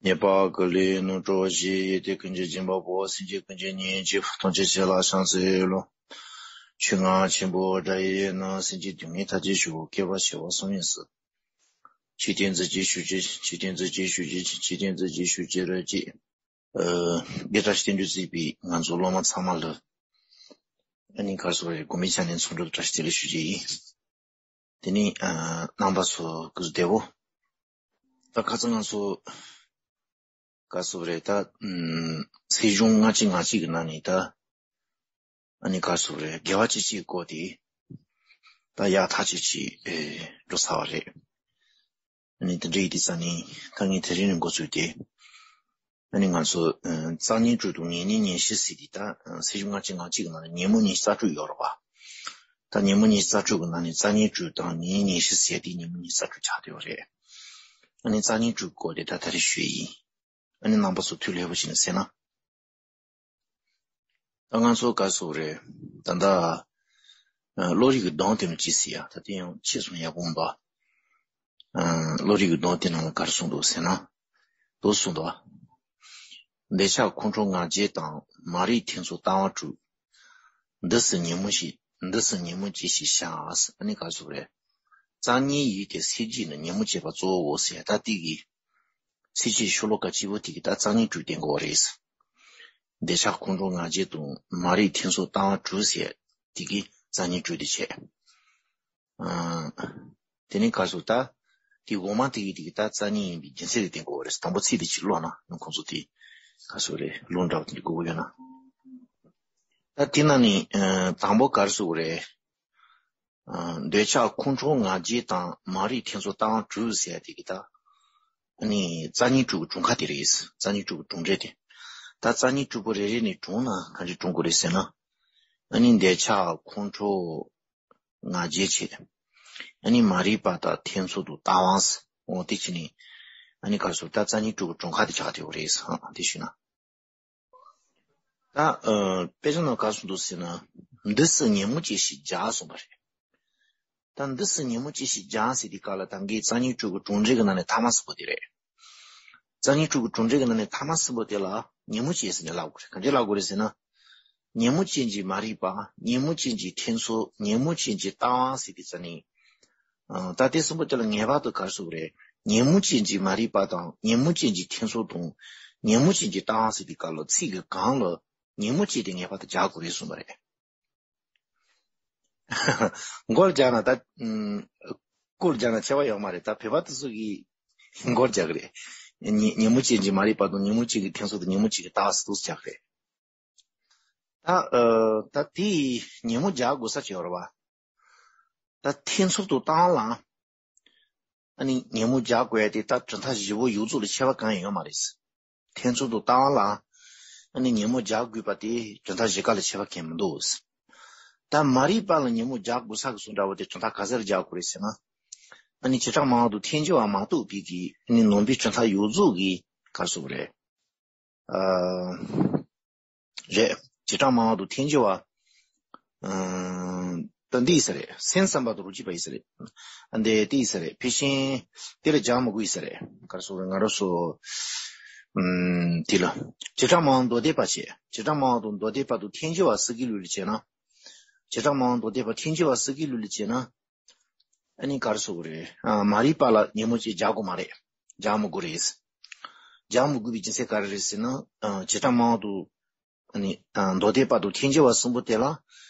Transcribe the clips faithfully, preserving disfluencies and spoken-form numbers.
ཉེས་པ་ཀུན་ལས་རྣམ་གྲོལ་ཞིང་། ཡོན་ཏན་ཀུན་གྱི་སྦྱིན་པ་པོ། སེམས་ཅན་ཀུན་གྱི་གཉེན་གཅིག་ཐམས་ཅད་ཆོས་ལ་ཕྱག་འཚལ་ལོ། ཆོས་རྔ་ཆེན་པོ་སྒྲ་ཡིས་ནི། སེམས་ཅན་སྡུག་བསྔལ་མཐའ་བྲལ་ཤོག་སྐྱེ་བ་བྱེ་བ་གསུམ་ཡིན་ཟེར། ཆོས་བསྟན་མཛད་ཅིང་བཞུགས་ཅིང་། ཆོས་བསྟན་མཛད་ཅིང་བཞུགས་ཅིང་། ཆོས་བསྟན་མཛད་ཅིང་བཞུགས་ཅི་རུ་ཅིག་ཨ། འདི་བཀྲ་ཤིས་བསྟན་འགྲོའི་གཟིགས་པའི་ང་ཚོ་སློབ་མ་ཚང་མ་ལ། ཨ་ནི་ག་རེ་ཟེར་དགོས་རེད། དགོན་པའི་ཆ་ནས་འཚམས་འདྲི་དང་བཀྲ་ཤིས་བདེ་ལེགས་ཞུ་རྒྱུ་ཡིན། དེ་ནི་ཨ། རྣམ་པ་ཚོ་སྐུ་གཟུགས་བདེ་པོ། ད་ཁ་སང་ང་ཚོ་ག་རེ་ཟེར་དགོས་རེད། ད་ཨམ། སྲིད་གཞུང་ལྔ་བཅུ་ང་གཅིག་གི་ནང་ནས་ད་ཨ་ནི་ག་རེ་ཟེར་དགོས་རེད། དགེ་བ་བཅུ་གཅིག་བསྐོར་ཏེ་ད་ཡག་ཐག་ཆོད་ཅིག་ཨེ། འགྲོ་ཚར་བ་རེད། ཨ་ནི་དེ་འདྲ་ཡིན་དུས་ཙང་ནི་ད་ངས་དེ་རིང་ནས་འགོ་ཚུགས་ཏེ། ཨ་ནི་ང་ཚོ་ཨ། རྩ་བསྙེན་དྲུག་དང་ཉེ་གནས་ཉེར་བཞི་ཟེར་དེ་ད་ཨ། སྲིད་གཞུང་ལྔ་བཅུ་ང་གཅིག་གི་ནང་ནས་ཉིན་མོ་ཉི་ཤུ་རྩ་དྲུག་ཡོད་རེད་པ། ད་ཉིན་མོ་ཉི་ཤུ་རྩ་དྲུག་གི་ནང་ནས་རྩ་བསྙེན་དྲུག་དང་ཉེ་གནས་ཉེར་བཞི་ཟེར་དེ་ཉིན་མོ་ཉི་ཤུ་རྩ་དྲུག་ཆགས་བསྡད་ཡོད་རེད། ཨ་ནི་རྩ་བསྙེན་དྲུག་སྐོར་དེ་ད་ད་རེས་ཞུ་ཡི་ཡིན། ཨ་ནི་རྣམ་པ་ཚོ་ཐུགས་ལྷོད་པོ་བྱས་ནས་གསན་ན། ད་ང་ཚོ་ག་རེ་ཟེར་དགོས་རེད། ད་ལྟ་ཨ། བློ་རིག་གི་སྡོམ་དེ་ནི་ཅི་ཟེར་ཡ། ད་དེ་ཡང་ཕྱིས་སུ་ཡག་པོ་མིན་པ། ཨ། བློ་རིག་གི་སྡོམ་དེ་ནང་ལ་ག་རེ་གསུངས་འདུག་ཟེར་ན། འདུག་གསུངས་འདུག་འདོད་ཆགས་ཁོང་ཁྲོ་ང་རྒྱལ་དང་། མ་རིག་ཐེ་ཚོམ་ལྟ་བ་དྲུག་འདི་སྲིད་ཉིན་མོ་ཞིག་འདི་སྲིད་ཉིན་མོ་སྐྱེ་ཞིག་བྱ། ཨ་ནི་ག་རེ་ཟེར་དགོས་རེད། རྩ་བསྙེན་ཡིན་ཏེ་སྲིད་ཀྱི་ནི། ཉིན་མོ་སྐྱེ་བ་གཙོ་བོའོ་ཟེར། ད་དེ་གི་སྲིད་ཀྱི་ཤོ་ལོ་ཀ་གཅིག་པོ་དེ་གི་ད་རྩ་བསྙེན་དྲུག་བསྟན་དགོས་པ་རེད། འདོད་ཆགས་ཁོང་ཁྲོ་ང་རྒྱལ་དང་། མ་རིག་ཐེ་ཚོམ་ལྟ་བ་དྲུག་ཟེར་དེ་གི་རྩ་བསྙེན་དྲུག་དེ་བྱས། ཨ། དེ་ནས་ག་རེ་ཟེར་ད། དེ་འོག་མ་དེ་གི་དེ་གི་ད་རྩ་བསྙེན་ཡིན་པའི་རྒྱུ་མཚན་དེ་བསྟན་དགོས་པ་རེད། དང་པོ་ཚིག་དེ་གཅིག་ཀློག་ན་ཁོང་ཚོ་དེ་ག་རེ་ཟེར་དགོས་རེད། ལུང་འདྲ་བ་དེ་འདྲ་དགོས་ཀྱི་ཡོད་ན། ད་དེ་ནང་ནས་ཨ། དང་པོ་ག་རེ་ཟེར་དགོས་རེད། ཨ། འདོད་ཆགས་ཁོང་ཁྲོ་ང་རྒྱལ་དང་། མ་རིག་ཐེ་ཚོམ་ལྟ་བ་དྲུག་ཟེར་དེ་གི་ད། ཨ་ནི་རྩ་བསྙེན་དྲུག་གི་གྲངས་ཀ་དེ་རེད། རྩ་བསྙེན་དྲུག་གི་གྲངས་འབྲས་དེ། ད་རྩ་བསྙེན་དྲུག་པོ་རེ་རེ་ནས་གྲངས་ན་ག་འདྲ་གྲངས་དགོས་རེད་ཟེར་ན། ཨ་ནི་འདོད་ཆགས་ཁོང་ཁྲོ་ང་རྒྱལ་བྱས། ཨ་ནི་མ་རིག་པ་དང་ཐེ་ཚོམ་དང་ལྟ་བ་ཟེར། འོ་དེ་བྱས་ནས། ཨ་ནི་ག་རེ་ཟེར་ད་རྩ་བསྙེན་དྲུག་གི་གྲངས་ཀ་དེ་ཆགས་བསྡད་ཡོད་རེད་ཟེར། ཨ། དེ་ཞུས་ན། ད་ཨ། དཔེ་ཆ་ནང་ག་རེ་གསུངས་འདུག་ཟེར་ན། འདི་སྲིད་ཉིན་མོ་སྐྱེ་ཞིག་བྱ་གསུངས་པ་རེད། ད་འདི་སྲིད་ཉིན་མོ་སྐྱེ་ཞིག་བྱ་ཟེར་དེ་ག་ལ་ད་གིན་རྩ་བསྙེན་དྲུག་གི་གྲངས་འབྲས་ཀྱི་ནང་ནས་ཐ་མ་གསུམ་པོ་དེ་རེད། རྩ་བསྙེན་དྲུག་གི་གྲངས་འབྲས་ཀྱི་ནང་ནས་ཐ་མ་གསུམ་པོ་དེ་ལ་ཉིན་མོ་སྐྱེ་ཟེར་ནས་ལབ་དགོས་རེད། ག་འདྲས་ལབ་དགོས་རེད་ཟེར་ན། ཉིན་མོ་ཅན་གྱི་མ་རིག་པ། ཉིན་མོ་ཅན་གྱི་ཐེ་ཚོམ། ཉིན་མོ་ཅན་གྱི་ལྟ་བ་ཟེར་དེ་རྩ་ནས། ཨ། ད་དེ་གསུམ་པོ་དེ་ལ་ངེས་པར་དུ་ག་རེ་ཟེར་དགོས་རེད། ཉིན་མོ་ཅན་གྱི་མ་རིག་པ་དང་། ཉིན་མོ་ཅན་གྱི་ཐེ་ཚོམ་དང་། ཉིན་མོ་ཅན་གྱི་ལྟ་བ་ཟེར་དེ་ག་ལ་ཚིག་གི་སྒང་ལ་ཉིན་མོ་ཅན་དེ་ངེས་པར་དུ་སྦྱར་དགོས་རེད་གསུངས་པ་རེད། མགོར་སྦྱར་ན་ད། ཨུམ། སྐུར་སྦྱར་ན་ཁྱད་པར་ཡོད་མ་རེད། ད་བོད་པ་དེ་ཚོ་གིས་མགོར་སྦྱར་གི་རེད། ཉི་ཉིན་མོ་ཅན་གྱི་མ་རིག་པ་དང་། ཉིན་མོ་ཅན་གྱི་ཐེ་ཚོམ་དང་། ཉིན་མོ་ཅན་གྱི་ལྟ་བ་ཟེར་དུས་སྦྱར་གི་རེད། ད་ཨ། ད་དེ་ཉིན་མོ་སྦྱར་དགོས་ས་ཅིག་ཡོད་རེད་པ། ད་ཐེ་ཚོམ་དང་ལྟ་བ་ལ། ཨ་ནི་ཉིན་མོ་སྦྱར་དགོས་ཡ་དེ་ད་གྲུབ་མཐའ་བཞི་པོ་ཡོངས་རྫོགས་ལ་ཁྱད་པར་གང་ཡང་ཡོད་མ་རེད། ཐེ་ཚོམ་དང་ལྟ་བ་ལ་ཨ་ནི་ཉིན་མོ་སྦྱར་དགོས་པ་དེ་གྲུབ་མཐའ་བཞི་ཀ་ལ་ཁྱད་པར་གང་ཡང་མི་འདུག། ད་མ་རིག་པ་ལ་ཉིན་མོ་སྦྱར་དགོས་ས་གི་གསུང་འདྲ་བོ་དེ་གྲུབ་མཐའ་ག་ས་ལ་སྦྱར་དགོས་རེད་ཟེར་ན། ཨ་ནི་བྱེ་བྲག་སྨྲ་བ་དང་ཐལ་འགྱུར་བ་མ་གཏོགས་པའི་གི་ཨ་ནི་ནང་པའི་གྲུབ་མཐའ་ཡོངས་རྫོགས་ཀྱི་ག་རེ་ཟེར་དགོས་རེད། ཨ། རེད། བྱེ་བྲག་སྨྲ་བ་དང་ཐལ་འགྱུར་བ། ཨ། ད་འདི་ཡིན་ས་རེད། སེམས་ཙམ་པ་དང་རོ་གཅིག་པ་ཡིན་ས་རེད། ཨ། འདི་དེ་ཡིན་ས་རེད། ཕལ་ཆེར་དེ་ལ་སྦྱར་མི་དགོས་ཡིན་ས་རེད། ག་རེ་ཟེར་དགོས་རེད། ང་རང་ཚོ། ཨམ། དེ་ལ། བྱེ་བྲག་སྨྲ་བ་མདོ་སྡེ་པ་བྱས། བྱེ་བྲག་སྨྲ་བ་དང་མདོ་སྡེ་པ་དང་ཐལ་འགྱུར་བ་ཟེར་གྱི་ལུགས་ལ་བྱས་ན། བྱེ་བྲག་སྨྲ་བ་མདོ་སྡེ་པ་ཐལ་འགྱུར་བ་ཟེར་གྱི་ལུགས་ལ་བྱས་ན། ཨ་ནི་ག་རེ་ཟེར་དགོས་རེད། ཨ། མ་རིག་པ་ལ་ཉིན་མོ་གཅིག་སྦྱར་དགོས་མ་རེད། སྦྱར་མི་དགོས་རེད། སྦྱར་མི་དགོས་པའི་རྒྱུ་མཚན་ག་རེ་རེད་ཟེར་ན། ཨ། བྱེ་བྲག་སྨྲ་བ་དང་། ཨ་ནི། ཨ། མདོ་སྡེ་པ་དང་ཐལ་འགྱུར་བ་གསུམ་པོ་དེ་ལ།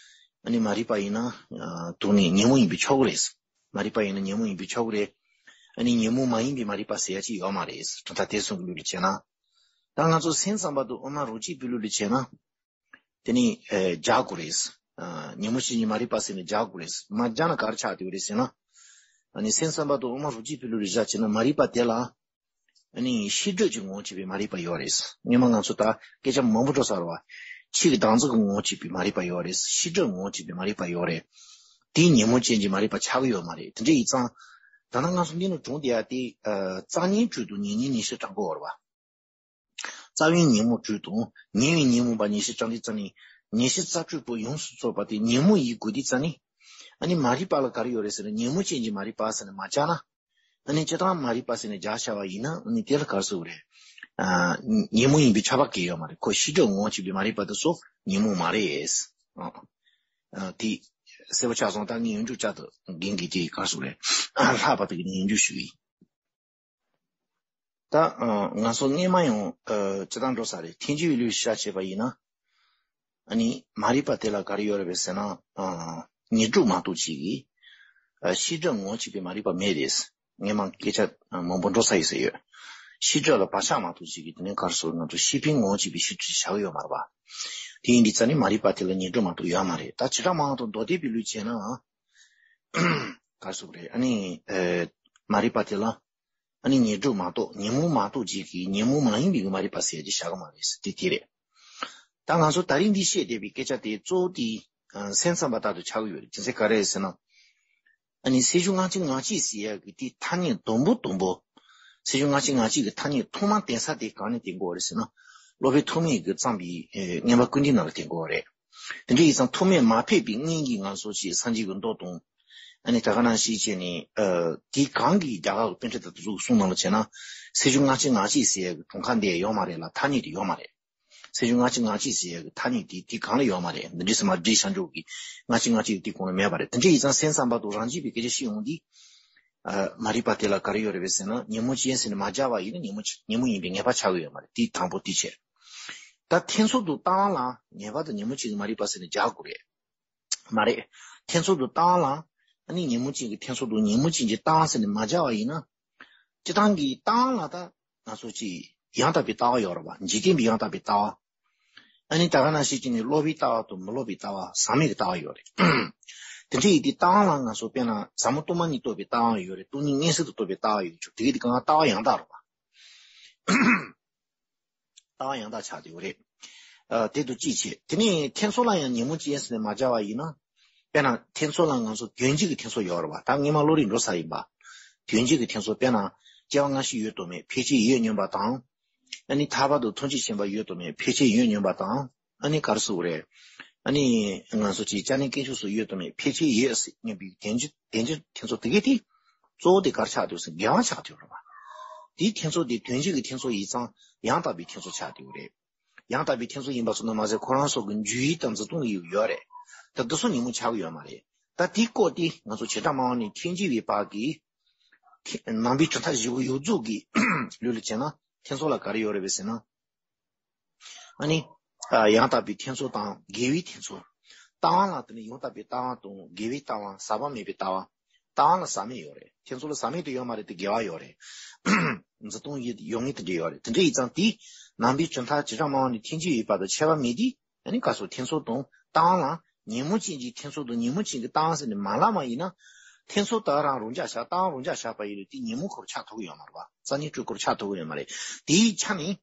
ཨ་ནི་མ་རིག་པ་ཡིན་ན། ཨ། དངོས་གནས་ཉིན་མོ་ཡིན་པས་ཆོག་གི་རེད། མ་རིག་པ་ཡིན་ན་ཉིན་མོ་ཡིན་པས་ཆོག་གི་རེད། ཨ་ནི་ཉིན་མོ་མ་ཡིན་པའི་མ་རིག་པ་ཟེར་ཡ་ཅིག་ཡོད་མ་རེད། གྲུབ་མཐའ་དེ་གསུམ་གྱི་ལུགས་ལ་བྱས་ན། ད་ང་ཚོ་སེམས་ཙམ་པ་དང་དབུ་མ་རོ་གཅིག་པའི་ལུགས་ལ་བྱས་ན། དེ་ནི། ཨེ། སྦྱར་དགོས་རེད། ཨ། ཉིན་མོ་ཅན་གྱི་མ་རིག་པ་ཟེར་ནས་སྦྱར་དགོས་རེད། མ་སྦྱར་ན་ག་རེ་ཆགས་བསྡད་ཡོད་རེད་ཟེར་ན། ཨ་ནི་སེམས་ཙམ་པ་དང་དབུ་མ་རོ་གཅིག་པའི་ལུགས་ལ་བཞག་བྱས་ན་མ་རིག་པ་དེ་ལ། ཨ་ནི་ཤེས་སྒྲིབ་ཀྱི་ངོ་བོར་གྱུར་པའི་མ་རིག་པ་ཡོད་རེད། སྔོན་མ་ང་ཚོ་ད་སྐད་ཆ་མང་པོ་འགྲོ་ཚར་བ། ཆོས་ཀྱི་བདག་འཛིན་གྱི་ངོ་བོར་གྱུར་པའི་མ་རིག་པ་ཡོད་རེད། ཤེས་སྒྲིབ་ངོ་བོར་གྱུར་པའི་མ་རིག་པ་ཡོད་རེད། དེ་ཉིན་མོ་ཅན་གྱི་མ་རིག་པ་ཆགས་ཀྱི་ཡོད་མ་རེད། དེ་འདྲ་ཡིན་ཙང་། ད་ནང་ང་ཚོ་འདི་ནང་གྲུབ་བསྡད་ཡ་དེ། ཨ། རྩ་བསྙེན་དྲུག་དང་ཉེ་གནས་ཉི་ཤུ་རྩ་དྲུག་ཡོད་རེད་པ། རྩ་བའི་ཉིན་མོ་དྲུག་དང་ཉེ་བའི་ཉིན་མོ་པ་ཉི་ཤུ་རྩ་དྲུག་རྩ་ནས་ཉི་ཤུ་རྩ་དྲུག་པོ་ཡོངས་སུ་རྫོགས་པ་དེ་ཉིན་མོ་ཡིན་དགོས་དུས་རྩ་ནས། ཨ་ནི་མ་རིག་པ་ལ་ག་རེ་ཡོད་རེད་ཟེར་ན། ཉིན་མོ་ཅན་གྱི་མ་རིག་པ་ཟེར་ནས་མ་སྦྱར་ན། ཨ་ནི་སྤྱིར་བཏང་མ་རིག་པ་ཟེར་ནས་སྦྱར་བཞག་པ་ཡིན་ན། ཨ་ནི་དེ་ལ་ག་རེ་ཟེར་དགོས་རེད། ཨ། ཉོན་མོངས་ཡིན་པའི་ཁྱབ་པ་གང་ཡང་ཡོད་མ་རེད། ཁོ་ཤེས་སྒྲིབ་ངོ་བོ་གཅིག་པའི་མ་རིག་པ་དེ་ཚོ་ཉོན་མོངས་མ་རེད། ཨ། ཨ། དེ་གསལ་པོ་ཆགས་སོང་། ད་ངས་ཡོངས་གྲུབ་བསྐྱར་དུ་རྒན་གྱིས་དེ་གར་སོང་རེད། ལྷག་པར་དུ་ངས་ཡོངས་གྲུབ་ཞུ་གི་ཡིན། ད་ཨ། ང་ཚོ་སྔས་མ་ཡང་ཨ། སྤྱིར་བཏང་འགྲོ་ས་རེད། ཐལ་འགྱུར་བའི་ལུགས་ཤར་བྱས་པ་ཡིན་ན། ཨ་ནི་མ་རིག་པ་དེ་ལ་ག་རེ་ཡོད་རེད་པས་ཟེར་ན། ཨ། ཉོན་སྒྲིབ་མ་གཏོགས་གཅིག་གིས། ཨ། ཤེས་སྒྲིབ་ངོ་བོ་གཅིག་པའི་མ་རིག་པ་མེད་རེད། སྔས་མ་སྐད་ཆ་མང་པོ་འགྲོ་ས་ཡོད་ཟེར་ཡོད། ཤེས་སྒྲིབ་ལ་བག་ཆགས་མ་གཏོགས་གཅིག་གིས། དེ་ནས་ག་རེ་ཟེར། ང་ཚོ་ཤེས་པའི་ངོ་བོ་གཅིག་པའི་ཤེས་སྒྲིབ་ཆགས་ཀྱི་ཡོད་མ་རེད་པ། དེ་ཡིན་དུས་ཙ་ན་མ་རིག་པ་དེ་ལ་ཉོན་སྒྲིབ་མ་གཏོགས་ཡོད་མ་རེད། ད་བྱེ་བྲག་སྨྲ་བ་དང་མདོ་སྡེ་པའི་ལུགས་བྱས་ན། ག་རེ་ཟེར་དགོས་རེད། ཨ་ནི་ཨ། མ་རིག་པ་དེ་ལ། ཨ་ནི་ཉོན་སྒྲིབ་མ་གཏོགས། ཉོན་མོངས་མ་གཏོགས་གཅིག་གིས་ཉོན་མོངས་མ་ཡིན་པའི་མ་རིག་པ་ཟེར་ཡ་དེ་བཞག་གི་མ་རེད་ཟེར། དེ་དེ་རེད། ད་ང་ཚོ་ད་རིང་འདི་བཤད་བསྡད་པའི་སྐད་ཆ་དེ་གཙོ་བོ་དེ་ཨ། སེམས་ཙམ་པ་ལྟར་དུ་ཆགས་ཀྱི་ཡོད་རེད། དེ་ཚོ་ག་རེ་རེད་ཟེར་ན། ཨ་ནི་སེམས་བྱུང་སྔ་ཕྱི་ངེས་བྱེད་ཟེར་ཡ་གི་དེ་ཐ་སྙད་དུམ་བུ་དུམ་བུ། སེམས་བྱུང་སྔ་ཕྱི་ངེས་བྱེད་ཀྱི་ཐ་སྙད་ཐོག་མ་བསྟན་ས་དེ་གང་ནས་བསྟན་དགོས་རེད་ཟེར་ན། སློབ་དཔོན་ཐོགས་མེད་ཀྱིས་བརྩམས་པའི་ཨེ། མངོན་པ་ཀུན་བསྟན་ནང་ལ་བསྟན་དགོས་རེད། དེ་འདྲ་ཡིན་ཙང་ཐོགས་མེད་མ་ཕེབས་པའི་སྔོན་གྱི་ང་ཚོ་ཅིག་སངས་རྒྱས་ཀྱི་མདོ་དང་། ཨ་ནི་ད་ག་ནང་བཞིན་བྱས་ནས་ཨ། དེ་གང་གིས་རྒྱ་གར་གྱི་པཎ་ཌི་ཏ་དེ་ཚོ་གི་གསུང་ནང་ལ་བྱས་ན། སེམས་བྱུང་སྔ་ཕྱི་ངེས་བྱེད་ཟེར་ཡ་གི་གྲངས་ཀ་འདི་ཡོད་མ་རེད་ལ། ཐ་སྙད་དེ་ཡོད་མ་རེད། སེམས་བྱུང་སྔ་ཕྱི་ངེས་བྱེད་ཟེར་ཡ་གི་ཐ་སྙད་དེ་དེ་གང་ལ་ཡོད་མ་རེད། འདི་འདྲ་ཟེར་མ་བྲིས་བྱང་ཆུབ་ཀྱི་སྔ་ཕྱི་ངེས་བྱེད་དེ་གང་ལ་མེད་པ་རེད། དེ་འདྲ་ཡིན་ཙང་སེམས་ཙམ་པ་དང་རང་རྒྱུད་པའི་སྐད་ཆ་བཤད་ཡོང་དུས། ཨ། མ་རིག་པ་དེ་ལ་ག་རེ་ཡོད་རེད་པས་ཟེར་ན། ཉོན་མོངས་ཅན་ཟེར་ནས་མ་སྦྱར་བ་ཡིན་ན་ཉོན་མོངས་ཉོན་མོངས་ཡིན་པའི་ངེས་པ་ཆགས་ཀྱི་ཡོད་མ་རེད། དེ་དང་པོ་དེ་བྱས། ད་ཐེ་ཚོམ་དང་ལྟ་བ་ལ་ངེས་པར་དུ་ཉོན་མོངས་ཅན་གྱི་མ་རིག་པ་ཟེར་ནས་སྦྱར་དགོས་རེད། མ་རེད། ཐེ་ཚོམ་དང་ལྟ་བ་ལ། ཨ་ནི་ཉོན་མོངས་ཅན་གྱི་ཐེ་ཚོམ་དང་ཉོན་མོངས་ཅན་གྱི་ལྟ་བ་ཟེར་ནས་མ་སྦྱར་བ་ཡིན་ན། སྤྱིར་བཏང་གི་ལྟ་བ་ལ་ད་ང་ཚོ་ཅིག་ཡང་དག་པའི་ལྟ་བ་ཡོད་རེད་པ། འཇིག་རྟེན་པའི་ཡང་དག་པའི་ལྟ་བ། ཨ་ནི་ད་ག་ནང་བཞིན་བྱས་ནས་སློབ་པའི་ལྟ་བ་དང་མི་སློབ་པའི་ལྟ་བ། ཟག་མེད་ཀྱི་ལྟ་བ་ཡོད་རེད། དེ་འདྲ་ཡིན་དུས་ལྟ་བ་ལ་ང་ཚོ་དཔེར་ན་ཟབ་མོ་སྟོང་པ་ཉིད་རྟོགས་པའི་ལྟ་བ་ཡོད་རེད། སྟོང་ཉིད་མངོན་སུམ་དུ་རྟོགས་པའི་ལྟ་བ་ཡོད་ཆོག་དེ་གའི་དེ་གང་ལྟ་བ་ཡང་དག་རེད་པ། ལྟ་བ་ཡང་དག་ཆགས་བསྡད་ཡོད་རེད། ཨ། དེ་དང་གཅིག་བྱས། དེ་ནས་ཐེ་ཚོམ་ལ་ཡང་ཉོན་མོངས་ཅན་ཟེར་ནས་མ་སྦྱར་བ་ཡིན་ན། དཔེར་ན་ཐེ་ཚོམ་ལ་ང་ཚོ་དོན་སྤྱི་གི་ཐེ་ཚོམ་ཡོད་རེད་པ། ད་སྔས་མ་བློ་རིག་འགྲོ་ས་ཡིན་པ། དོན་སྤྱི་གི་ཐེ་ཚོམ། དཔེར་ན་སྐྱེ་བ་སྔ་ཕྱི་ཡོད་དམ་མེད། ཕལ་ཆེར་ཡོད་སྙམ་པ་དང་། ཨ་ནི་ཐར་པ་དང་ཐམས་ཅད་མཁྱེན་པ་ཡོད་དམ་མེད། ཕལ་ཆེར་ཡོད་སྙམ་པ་དང་། ཨ་ནི་ག་རེ་ཟེར་དགོས་རེད། ཨ་ནི་ང་ཚོ་ཅིག་སྐྱབས་གནས་དཀོན་མཆོག་སོགས་ཡོད་དམ་མེད། ཕལ་ཆེར་ཡོད་སྙམ་པའི་དོན་སྤྱི་དོན་སྤྱི་ཐེ་ཚོམ་དེ་གའི་དེ། གཙོ་བོ་དེ་ག་རེ་ཆགས་བསྡད་ཟེར། འགལ་བ་ཆགས་བསྡད་ཡོད་རེད་པ། དེའི་ཐེ་ཚོམ་དེ་དོན་སྤྱི་གི་ཐེ་ཚོམ་ཡིན་ཙང་ཡང་དག་པའི་ཐེ་ཚོམ་ཆགས་བསྡད་ཡོད་རེད། ཡང་དག་པའི་ཐེ་ཚོམ་ཡིན་པ་ཙམ་དུ་མ་ཟད་ཁོ་རང་ཚོ་གི་འཇུག་ཡུལ་དང་འཛིན་སྟངས་ཡོད་ཡོད་རེད། ད་འདི་ཚོ་ཉོན་མོངས་ཆགས་ཀྱི་ཡོད་མ་རེད། ད་དེའི་སྐོར་དེ་ང་ཚོ་བྱེ་བྲག་སྨྲ་བ་ནས་ཐལ་འགྱུར་བའི་བར་གྱི་ནང་པའི་གྲུབ་མཐའ་བཞི་པོ་ཡོངས་རྫོགས་ཀྱི་ལུགས་ལ་བྱས་ན་ཐེ་ཚོམ་ལ་ག་རེ་ཡོད་རེད་པས་ཟེར་ན། ཨ་ནི། ཨ། ཡང་དག་པའི་ཐེ་ཚོམ་དང་འགལ་བའི་ཐེ་ཚོམ། ལྟ་བ་ལ་དེ་ནི་ཡང་དག་པའི་ལྟ་བ་དང་འགལ་བའི་ལྟ་བ། ཟག་པ་མེད་པའི་ལྟ་བ། ལྟ་བ་ལ་ཟག་མེད་ཡོད་རེད། ཐེ་ཚོམ་ལ་ཟག་མེད་དེ་ཡོད་མ་རེད་དེ། འགལ་བ་ཡོད་རེད། འཛིན་སྟངས་ཡོད་ངེས་དེ་འདྲ་ཡོད་རེད། དེ་འདྲ་ཡིན་ཙང་དེ་ནང་པའི་གྲུབ་མཐའ་བྱེ་བྲག་སྨྲ་བ་ནས་ཐལ་འགྱུར་བའི་བར་དུ་ཁྱད་པར་མེད་དེ། ཨ་ནི་ག་རེ་ཟེར། ཐེ་ཚོམ་དང་ལྟ་བ་ལ་ཉོན་མོངས་ཅན་གྱི་ཐེ་ཚོམ་དང་ཉོན་མོངས་ཅན་གྱི་ལྟ་བ་ཟེར་ནས་མ་ལབ་པ་ཡིན་ན། ཐེ་ཚོམ་དེ་རང་རང་འཇགས་བཞག་ལྟ་བ་རང་འཇགས་བཞག་པ་ཡིན་ན་དེ་ཉོན་མོངས་སྐོར་ཆགས་ཐུབ་ཀྱི་ཡོད་མ་རེད་པ། རྩ་ཉིད་སྤྲོས་སྐོར་ཆགས་ཐུབ་ཀྱི་ཡོད་མ་རེད། དེའི་ཆ་ནས།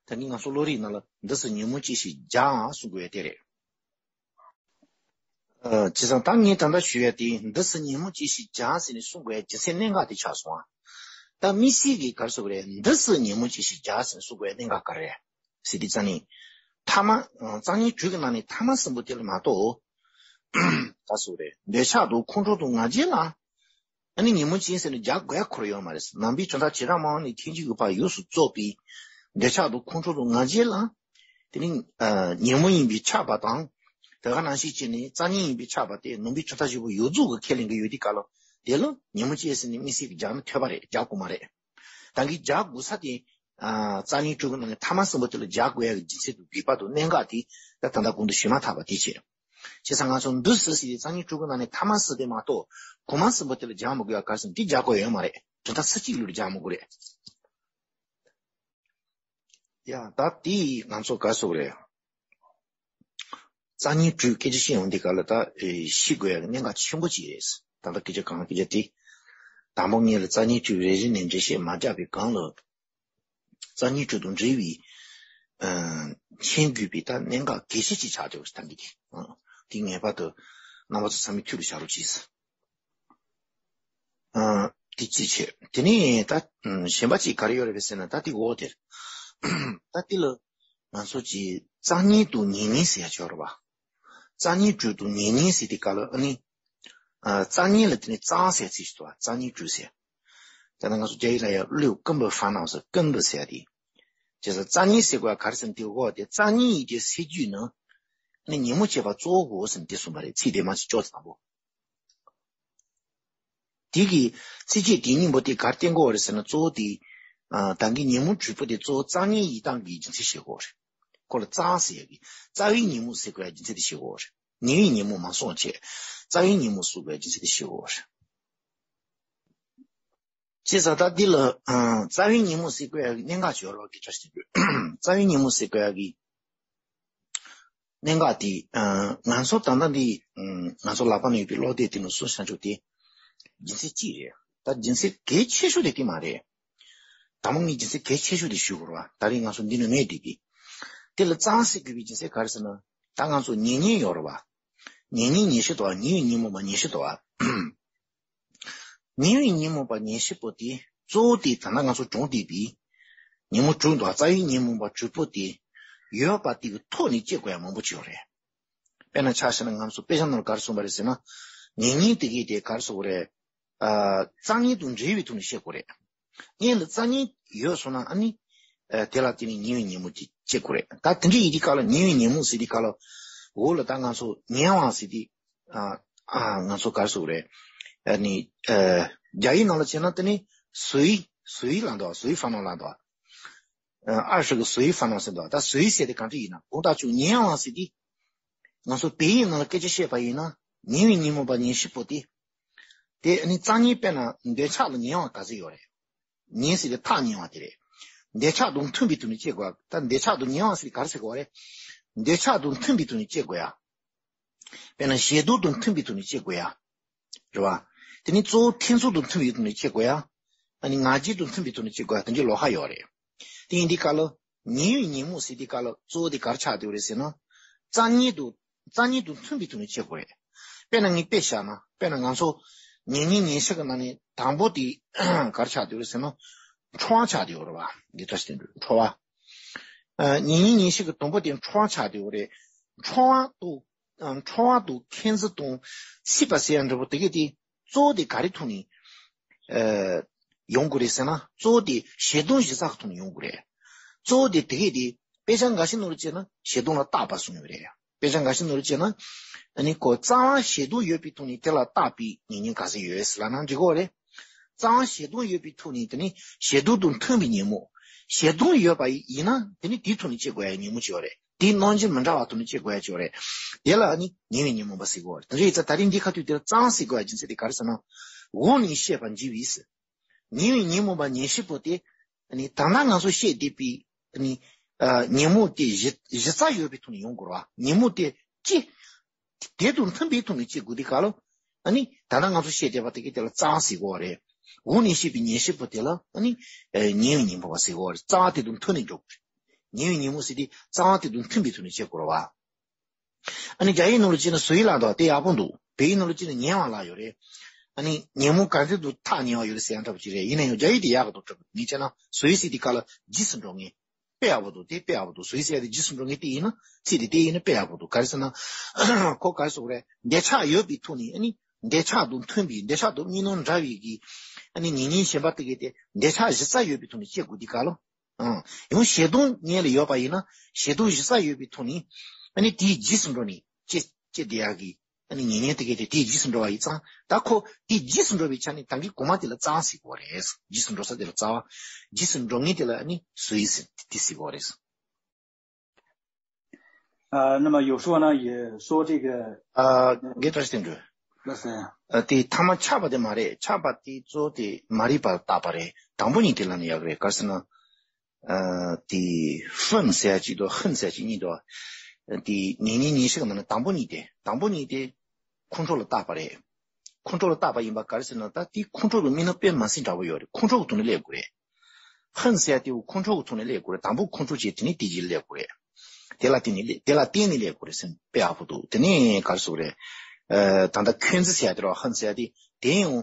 ད་ནི་ང་ཚོ་བློ་རིག་ནང་ལ་འདི་སུ་ཉོན་མོངས་ཅན་ཞེས་བྱ་གསུང་དགོས་ཡ་དེ་རེད། ཨ། བྱས་ཙང་ད་ངས་ད་ལྟ་ཞུ་ཡ་དེ་འདི་སུ་ཉོན་མོངས་ཅན་ཞེས་བྱ་ཟེར་ནས་གསུང་དགོས་ཡ་རྒྱུ་མཚན་གནད་འགག་དེ་ཆགས་སོང་ཨ། ད་དམིགས་བསལ་གྱི་ག་རེ་ཟེར་དགོས་རེད། འདི་སུ་ཉོན་མོངས་ཅན་ཞེས་བྱ་ཟེར་ནས་གསུང་དགོས་ཡ་གནད་འགག་ག་རེ་རེད་ཟེར་དུས་ཙ་ནི། ཐ་མ། རྩ་ཉིད་དྲུག་གི་ནང་ནས་ཐ་མ་གསུམ་པོ་དེ་ལ་མ་གཏོགས། ག་རེ་ཟེར་དགོས་རེད། འདོད་ཆགས་དང་ཁོང་ཁྲོ་དང་ང་རྒྱལ་ལ། ཨ་ནི་ཉོན་མོངས་ཅན་ཟེར་ནས་རྒྱག་དགོས་ཡ་ཁོ་རང་ཡོད་མ་རེད། ནང་པའི་གྲུབ་མཐའ་བྱེ་བྲག་སྨྲ་བ་ནས་ཐལ་འགྱུར་གྱི་བར་ཡོངས་སུ་རྫོགས་པའི་འདོད་ཆགས་དང་ཁོང་ཁྲོ་དང་ང་རྒྱལ་ལ། དེ་ནི་ཨ་ཉོན་མོངས་ཡིན་པས་ཁྱབ་པ་དང་། དེ་ག་ནང་བཞིན་བྱས་ནས་རྩ་ཉིད་ཡིན་པས་ཁྱབ་པ་དེ་ནང་པའི་གྲུབ་མཐའ་བཞི་པོ་ཡོངས་རྫོགས་ཀྱིས་ཁས་ལེན་གྱི་ཡོད་དུས་སྐབས་ལ། དེ་ལ་ཉོན་མོངས་ཅན་ཟེར་ནས་དམིགས་བསལ་གྱིས་རྒྱག་ན་འཐད་པ་རེད། རྒྱག་དགོས་མ་རེད། ད་གིན་རྒྱག་དགོས་ས་དེ། ཨ་རྩ་ཉིད་དྲུག་གི་ནང་ནས་ཐ་མ་གསུམ་པོ་དེ་ལ་རྒྱག་དགོས་ཡ་གི་རྒྱུ་མཚན་དང་དགོས་པ་དང་གནད་འགག་དེ་ད་ད་ལྟ་གོང་དུ་ཞུས་མ་ཐག་པ་དེ་བྱས། བྱས་ཙང་ང་ཚོ་འདི་སུ་ཟེར་དུས་རྩ་ཉིད་དྲུག་གི་ནང་ནས་ཐ་མ་གསུམ་དེ་མ་གཏོགས་གོང་མ་གསུམ་པོ་དེ་ལ་སྦྱར་མི་དགོས་ཡ་ག་རེ་ཟེར་ན་དེ་སྦྱར་དགོས་ཡ་ཡོད་མ་རེད། གྲུབ་མཐའ་ས་གཅིག་ལུགས་ལ་སྦྱར་མི་དགོས་རེད། ཡ་ད་དེ་ང་ཚོ་ག་རེ་ཟེར་དགོས་རེད། རྩ་ཉིད་དྲུག་སྐད་ཆ་བཤད་ཡོང་དུས་སྐབས་ལ་ད་ཨེ་ཤེས་དགོས་ཡ་གི་གནད་འགག་ཆེན་པོ་གཅིག་རེད། ད་ལྟ་སྐད་ཆ་གང་སྐད་ཆ་དེ། དང་པོ་ངེད་ལ་རྩ་ཉིད་དྲུག་རེ་རེ་ནས་འགྲེལ་བཤད་མ་རྒྱག་པའི་སྒང་ལ། རྩ་ཉིད་དྲུག་དང་འབྲེལ་བའི་ཨ་མཁྱེན་དགོས་པའི་ད་གནད་འགག་གལ་ཆེ་ཅིག་ཆགས་བསྡད་ཡོད་ཟེར། ད་འདི་དེ་ཨ་དེ་ངེས་པར་དུ་རྣམ་པ་ཚོ་ཚང་མས་ཐུགས་ལ་བཞག་རོགས་གྱིས། ཨ་དེ་གཅིག་བྱས། དེ་ནས་ད་ཨ་གཞན་པ་གཅིག་ག་རེ་ཡོད་རེད་པས་ཟེར་ན། ད་དེ་འོག་དེར་ད་དེ་ལ་ང་ཚོ་གྱིས་རྩ་རྙེད་དང་ཉེར་ལེན་ཟེར་ཡ་ཅིག་ཡོད་རེད་པ། རྩ་རྙེད་དྲུག་དང་ཉེར་ལེན་ཟེར་དུས་སྐབས་ལ་ཨ་ནི། ཨ་རྩ་རྙེད་ལ་དེ་ནས་རྩ་ཟེར་ཚིག་ཅིག་འདུག་པ། རྩ་རྙེད་དྲུག་ཟེར། ད་ནི་ང་ཚོ་རྒྱ་ཡིག་ལ་ཡང་六根本烦恼ཟེར། 根本ཟེར་ཡ་དེ། བྱས་ཙང་རྩ་ཉིད་ཟེར་དགོས་ག་རེ་ཟེར་ན་དེ་གོ་དེ་རྩ་ཉིད་ཡིན་གྱི་སེལ་རྒྱུ་ཡིན་ན། ཨ་ནི་ཉོན་མོངས་བཅས་པ་གཙོ་བོ་གོ་ཟེར་ནས་དེ་གསུངས་པ་རེད། ཚིག་དེ་མ་ཅིག་ཅོག་ཙམ་པོ། དེ་གི་ཚིགས་བཅད་དེ་གཉིས་པོ་དེ་ག་རེ་བསྟན་དགོས་རེད་ཟེར་ན་གཙོ་བོ་དེ། ཨ་ད་གིན་ཉོན་མོངས་གྲོས་པོ་དེ་གཙོ་བོ་རྩ་ཉིད་ཡིན་སྟངས་ཀྱི་རྒྱུ་མཚན་བཤད་དགོས་རེད། ཁོ་ལ་རྩ་ཟེར་ཡ་གི་རྩ་བའི་ཉོན་མོངས་ཟེར་དགོས་ཡ་རྒྱུ་མཚན་དེ་བཤད་དགོས་རེད། ཉེ་བའི་ཉོན་མོངས་མ་སོང་བྱས། རྩ་བའི་ཉོན་མོངས་ཟེར་དགོས་ཡ་རྒྱུ་མཚན་དེ་བཤད་དགོས་རེད། བྱས་ཙང་ད་འདི་ལ་ཨ་རྩ་བའི་ཉོན་མོངས་ཟེར་དགོས་ཡ་གི་གནད་འགག་ཅིག་ཡོད་རེད་བ་གི་བཀྲ་ཤིས་དོན་གྲུབ། རྩ་བའི་ཉོན་མོངས་ཟེར་དགོས་ཡ་གི་གནད་འགག་དེ་ཨ་ང་ཚོ་ད་ལྟ་འདི་ཨ་ང་ཚོ་ལག་པ་ན་ཡོད་པའི་ཀློག་དེབ་དེ་ནང་གསུངས་བཞག་ཆོག་དེ་རྒྱུ་མཚན་གཅིག་རེད། ད་རྒྱུ་མཚན་གལ་ཆེ་ཤོས་དེ་དེ་མ་རེད། དང་པོ་ངས་རྒྱུ་མཚན་གལ་ཆེ་ཤོས་དེ་ཞུ་དགོས་རེད་བ། ད་རེས་ང་ཚོ་འདི་ནས་མེད་དེ་གི་དེ་ལ་རྩ་ཟེར་དགོས་པའི་རྒྱུ་མཚན་ག་རེ་ཟེར་ན། ད་ང་ཚོ་ཉེ་གཉིས་ཡོད་རེད་བ། ཉེ་གཉིས་ཉེར་བཞི་འདུག་བ། ཉེ་བའི་ཉོན་མོངས་པ་ཉེར་བཞི་འདུག་བ། ཉེ་བའི་ཉོན་མོངས་པ་ཉེར་བཞི་པོ་དེ་གཙོ་བོ་དེ་ད་ལྟ་ང་ཚོ་གྲོངས་བསྡད་པའི་ཉོན་མོངས་དྲུག་འདུག་རྩ་བའི་ཉོན་མོངས་པ་དྲུག་པོ་དེ་ཡོད་པ་དེ་གི་ཐོག་ནས་སྐྱེ་དགོས་ཡ་མང་པོ་ཅིག་ཡོད་རེད། དཔེར་ན་ཆ་བཞག་ན་ང་ཚོ་དཔེ་ཆ་ནང་ལ་ག་རེ་གསུངས་པ་རེད་ཟེར་ན། ཉེ་གཉིས་དེ་གི་དེ་ག་རེ་གསུངས་པ་རེད། ཨ་རྩ་ཉིད་དང་འབྲེལ་བའི་ཐོག་ནས་བཤད་དགོས་རེད། སྔོན་ལ་རྩ་ཉིད་ཡོད་སོང་ན་ཨ་ནི། ཨ་དེ་ལ་བརྟེན་ནས་ཉེ་བའི་ཉོན་མོངས་ཅིག་སྐྱེ་དགོས་རེད། ད་དེ་འདྲ་ཡིན་དུས་སྐབས་ལ་ཉེ་བའི་ཉོན་མོངས་ཟེར་དུས་སྐབས་ལ། འོག་ལ་ད་ང་ཚོ་ཉེ་བ་ཟེར་དུས། ཨ་ཨ་ང་ཚོ་ག་རེ་ཟེར་དགོས་རེད། ཨ་ནི། ཨ་རྒྱ་ཡིག་ནང་ལ་བྱས་ན་དེ་ནི་ཟུའི་ཟུའི་ལ་འདུག་ཟུའི་ཧྥ་ནང་ལ་འདུག་ཨ་ཨར་ཧྲི་གི་ཟུའི་ཧྥ་ནང་ཟེར་འདུག་ད་ཟུའི་ཟེར་དེ་གང་འདྲ་ཡིན་ན་དགོངས་དག་ཆོག་ཉེ་བ་ཟེར་དུས། ང་ཚོ་བོད་ཡིག་ནང་ལ་སྐད་ཆ་བཤད་པ་ཡིན་ན་ཉེ་བའི་ཉོན་མོངས་པ་ཉེར་བཞི་པོ་དེ། དེ་ནི་རྩ་ཉིད་དཔེར་ན་འདོད་ཆགས་ལ་ཉེ་བ་ག་ཚོད་ཡོད་རེད། ཉེ་ཟེར་དེ་ཐག་ཉེ་བ་དེ་རེད། འདོད་ཆགས་དང་མཐུན་པའི་ཐོག་ནས་སྐྱེ་དགོས་ཡ། ད་འདོད་ཆགས་དང་ཉེ་བ་ཟེར་དེ་ག་རེ་ཟེར་དགོས་རེད། འདོད་ཆགས་དང་མཐུན་པའི་ཐོག་ནས་སྐྱེ་དགོས་ཡ། དཔེར་ན་ཞེ་སྡང་དང་མཐུན་པའི་ཐོག་ནས་སྐྱེ་དགོས་ཡ། རེད་བ། དེ་ནི་གཙོ་བོ་ཐེ་ཚོམ་དང་མཐུན་པའི་ཐོག་ནས་སྐྱེ་དགོས་ཡ། ཨ་ནི་ང་རྒྱལ་དང་མཐུན་པའི་ཐོག་ནས་སྐྱེ་དགོས་ཡ་དེ་འདྲའི་ལོགས་ཀ་ཡོད་རེད། དེ་ཡིན་དུས་སྐབས་ལ། ཉེ་བའི་ཉོན་མོངས་ཟེར་དུས་སྐབས་ལ་གཙོ་བོ་དེ་ག་རེ་ཆགས་བསྡད་ཡོད་རེད་ཟེར་ན། རྩ་ཉིད་དུ། རྩ་ཉིད་དུ་མཐུན་པའི་ཐོག་ནས་སྐྱེ་དགོས་རེད། དཔེར་ན་ངས་དཔེ་བཞག་ན་དཔེར་ན་ང་ཚོ་ཉེ་གཉིས་ཉེར་བཞི་གི་ནང་ནས་དང་པོ་དེ་ག་རེ་ཆགས་བསྡད་ཡོད་རེད་ཟེར་ན། ཁྲོ་བ་ཆགས་བསྡད་ཡོད་རེད་བ། འདི་ལྟར་ཞིག་འདུག་ཁྲོ་བ། ཨ་ཉེ་གཉིས་ཉེར་བཞི་གི་དང་པོ་དེ་ཁྲོ་བ་ཆགས་བསྡད་ཡོད་རེད། ཁྲོ་བ་དང་ཨ་ཁྲོ་བ་དང་མཁྱེན་བརྩེ་དང་སྲིད་པ་ཟེར་ཡ་འདྲ་པོ་དེ་གས་དེ་གཙོ་བོ་དེ་ག་རེ་ཐོག་ནས་ཨ་ཡོང་དགོས་རེད་ཟེར་ན། གཙོ་བོ་དེ་ཞེ་སྡང་གཞི་རྩ་གི་ཐོག་ནས་ཡོང་དགོས་རེད། གཙོ་བོ་དེ་དེ་གས་དེ་དཔེ་ཆ་འགའ་ཞིག་ནང་ལ་བྱས་ན་ཞེ་སྡང་ལ་བཏགས་པ་གསུངས་ཡོད་རེད། དཔེ་ཆ་འགའ་ཞིག་ནང་ལ་བྱས་ན་ཨ་ནི་ཁོ་རྩ་བ་ཞེ་སྡང་ཡོད་པའི་ཐོག་ནས་དེ་ལ་བཏགས་པའི་ཉེ་གཉིས་ག་ཚོད་ཡོད་ཟེར་ལབ་ན་འགྲིག་གི་རེད། རྩ་བ་ཞེ་སྡང་ཡོད་པའི་ཐོག་ནས་དེ་ནི་ཞེ་སྡང་དང་མཐུན་པའི་ཉོན་མོངས། ཞེ་སྡང་ཡོད་པ་ཡིན་ན་དེ་ནི་དེའི་ཐོག་ནས་སྐྱེ་དགོས་ཡ་ཉོན་མོངས་ཅིག་ཡོད་རེད། དེའི་རྣམ་འགྱུར་མི་འདྲ་བ་ཐོག་ནས་སྐྱེ་དགོས་ཡ་ཅིག་ཡོད་རེད། དེ་ལ་ནི་ཉེ་བའི་ཉོན་མོངས་པ་ཟེར་གོ་རེད། དེ་འདྲ་ཡིན་ཙང་ད་རིང་འདི་ཁ་ཐུག་དེ་ལ་རྩ་བ་ཟེར་དགོས་ཡ་རྒྱུ་མཚན་དེ་ག་རེ་ཟེར་ན། འོག་ནས་བཤད་པ་འཇིགས་པའི་ཟེར། ཉེ་བའི་ཉོན་མོངས་པ་ཉེར་བཞི་པོ་དེ། ནི་ད་ལྟ་ང་ཚོ་བཤད་བསྡད་པའི་ནི་ཉོན་མོངས་དེ་གཞི་གཞི་རྩ་ཡོད་པའི་ཐོག་ནས་ཡོང་དགོས་རེད་བ། ཉོན་མོངས་དེ་ཅི། དེ་དང་མཐུན་པའི་ཐོག་ནས་སྐྱེ་དགོས་དུས་སྐབས་ལ། ཨ་ནི་ད་ལྟ་ང་ཚོ་བཤད་བསྡད་པ་དེ་གའི་དེ་ལ་རྩ་བ་ཟེར་གོ་རེད། འོག་ནས་བཤད་པའི་ཉེར་བཞི་པོ་དེ་ལ་ཨ་ནི་ཉེ་བའི་ཉོན་མོངས་པ་ཟེར་གོ་རེད། རྩ་བ་དེ་དང་མཐུན་ནས་འགྲོ་དགོས་རེད། ཉེ་བའི་ཉོན་མོངས་ཟེར་དུས་རྩ་བ་དེ་དང་མཐུན་པའི་ཐོག་ནས་སྐྱེ་དགོས་རེད་བ། ཨ་ནི་རྒྱ་ཡིག་ནང་ལ་བྱས་ན་ཟུའི་ལབ་འདུག་དེ་ཡག་པོ་འདུག་བོད་ཡིག་ནང་ལ་བྱས་ན་ཉེ་བ་ལབ་ཡོད་རེད། ཨ་ནི་ཉོན་མོངས་གང་འདྲ་འདུག་ཐག་ཉེ་བ་ཡོད་རེད་ཟེར་ཡང་འདྲ་པོ་ཅིག་རེད། ཡིན་ན་ཡང་རྒྱ་ཡིག་དེ་ཡག་གི་འདུག་འདྲ་པོ། ངས་བྱས་ན་ཟུའི་ཟེར་དུས་སྐབས་ལ་རྗེས་སུ་འགྲོ་མཁན། དཔེ་ཡག་པོ་འདུག་དེ་དཔེ་ཡག་པོ་འདུག་ཟུའི་ཟེར་དེ་རྗེས་སུ་འགྲོ་མཁན་དེ་ཡིན་ན་ཚིག་དེ་དེ་ཡིན་ན་དཔེ་ཡག་པོ་འདུག་ག་རེ་ཟེར་ན། ཁོ་ག་རེ་ཟེར་དགོས་རེད། འདོད་ཆགས་ཡོད་པའི་ཐོག་ནས་ཨ་ནི་འདོད་ཆགས་དང་མཐུན་པའི་འདོད་ཆགས་དང་གཉིས་སྣང་འདྲ་བའི་གི་ཨ་ནི་ཉེ་གཉིས་གཞན་པ་དེ་གའི་དེ་འདོད་ཆགས་གཞི་རྩ་ཡོད་པའི་ཐོག་ནས་སྐྱེ་དགོས་དུས་སྐབས་ལ། ཨང་། ཡང་ཞེ་སྡང་སྔོན་ལ་ཡོད་པ་ཡིན་ན་ཞེ་སྡང་གཞི་རྩ་ཡོད་པའི་ཐོག་ནས་ཨ་ནི་དེའི་རྗེས་སུ་འགྲོ་ནས་སྐྱེ་སྐྱེ་བསྡད་ཡག་གི་ཨ་ནི་ཉེ་གཉིས་དེ་གའི་དེ་དེའི་རྗེས་སུ་འགྲོ་བ་ཡིན་ཙང་། ད་ཁོ་དེའི་རྗེས་སུ་འགྲོ་བའི་ཆ་ནས་ད་གིན་གོང་མ་དེ་ལ་རྩ་བ་ཟེར་དགོས་རེད། རྗེས་སུ་འགྲོ་ས་དེ་ལ་རྩ་བ། རྗེས་སུ་འགྲོ་མཁན་དེ་ལ་ཨ་ནི་ཟུའི་ཟེར་དེ་ཟེར་དགོས་རེད། 啊，那么有说呢，也说这个 ཨ། དགེ་བཀྲ་ཤིས་དོན་གྲུབ། 那是 ཨ། དེ་ཐ་མ་ཆགས་པ་དེ་མ་རེད། ཆགས་པ་དེ་གཙོ་བོ་དེ་མ་རིག་པ་བཏགས་པ་རེད། དང་པོ་གཉིས་དེ་ལབ་ན་ཡག་རེད། ག་རེ་ཟེར་ན། ཨ། དེ་ཧྥུན་ཟེར་ཡ་གཅིག་དང་ཧུན་ཟེར་ཡ་གཅིག་གཉིས་འདུག་དེ་ཉེ་གཉིས་ཉེར་བཞི་གི་ནང་ནས་དང་པོ་གཉིས་དེ་དང་པོ་གཉིས་དེ་ཁོང་ཁྲོ་ལ་བཏགས་པ་རེད། ཁོང་ཁྲོ་ལ་བཏགས་པ་ཡིན་པ་ག་རེ་ཟེར་ན། ད་དེ་ཁོང་ཁྲོ་གི་མིང་ནི་དཔེ་མ་སྲིད་འདྲ་པོ་ཡོད་རེད། ཁོང་ཁྲོ་གི་ཐོག་ནས་སླེབས་དགོས་རེད། ཧུན་ཟེར་ཡ་དེ་ཁོང་ཁྲོ་གི་ཐོག་ནས་སླེབས་དགོས་རེད། དང་པོ་ཁོང་ཁྲོ་བྱས་དེ་ནས་དེ་རྗེས་སླེབས་དགོས་རེད། དེ་ལ་བརྟེན་ནས་སླེབས། དེ་ལ་བརྟེན་ནས་སླེབས་དགོས་རེད་ཟེར་ན་དཔེ་ཡག་པོ་འདུག་དེ་ནས་ག་རེ་ཟེར་དགོས་རེད། ཨ། ད་ལྟ་ཁོང་ཁྲོ་ཟེར་ཡ་དེ་ར་ཧུན་ཟེར་ཡ་དེ་དེ་ཡང་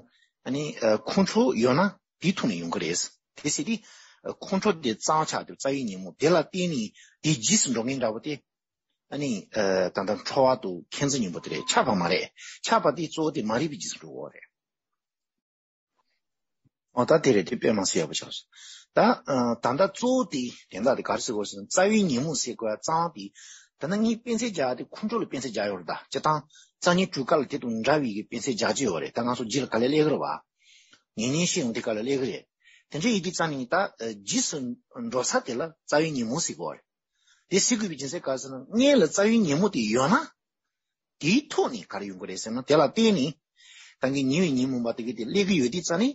ཨ་ནི་ཨ་ཁོང་ཁྲོ་ཡོད་ན་དེའི་ཐོག་ནས་ཡོང་གི་རེད། དེ་ཟེར་དུས་ཨ་ཁོང་ཁྲོ་དེ་རྩ་བ་ཆགས་དེ་རྩ་བའི་ཉོན་མོངས་དེ་ལ་བརྟེན་ནས་དེ་རྗེས་སུ་འགྲོ་མཁན་འདྲ་པོ་དེ་ཨ་ནི་ཨ་ད་ལྟ་ཁྲོ་བ་དང་ཁོང་ཁྲོ་གཉིས་པོ་དེ་རེད། ཆགས་པ་མ་རེད། ཆགས་པ་དེ་གཙོ་བོ་དེ་མ་རིག་པའི་རྗེས་སུ་འགྲོ་གི་རེད། ཨོ་ད་དེ་རེད། དེ་དཔེ་མ་སྲིད་ཡག་པོ་ཆགས་སོང་ ད་ཨ་ད་ལྟ་གཙོ་བོ་དེ་དོན་དག་དེ་ག་རེ་ཟེར་དགོས་ཟེར་ན། རྩ་བའི་ཉིན་མོ་ཟེར་དགོས་ཡ་རྩ་བ་དེ། ད་ནི་ངས་དཔེ་མཚོན་རྒྱག་ཡ་དེ་ཁོང་ཁྲོ་ལ་དཔེ་མཚོན་རྒྱག་ཡོད་རེད། ད་སྤྱིར་བཏང་རྩ་ཉིན་དྲུག་ཀ་ལ་དེ་དང་འདྲ་བའི་གི་དཔེ་མཚོན་རྒྱག་རྒྱུ་ཡོད་རེད། ད་ང་ཚོ་རྗེས་ལ་ག་ལེར་སླེབས་ཀྱི་རེད་བ། ཉིན་ཉིན་ཤེས་ཡོང་དེ་ག་ལེར་སླེབས་ཀྱི་རེད། དེ་འདྲ་ཡིན་དུས་རྩ་ནས་ད་ཨ་རྗེས་སུ་འགྲོ་ས་དེ་ལ་རྩ་བའི་ཉིན་མོ་ཟེར་དགོས་རེད། དེ་ཟེར་དགོས་པའི་རྒྱུ་མཚན་ག་རེ་ཟེར་ན། སྔོན་ལ་རྩ་བའི་ཉིན་མོ་དེ་ཡོད་ན། དེའི་ཐོག་ནས་ག་རེ་ཡོང་གི་རེད་ཟེར་ན། དེ་ལ་བརྟེན་ནས་ད་གིན་ཉིན་བའི་ཉིན་མོ་པ་དེ་གི་དེ་སླེབས་ཀྱི་ཡོད་དུས་རྩ་ནས།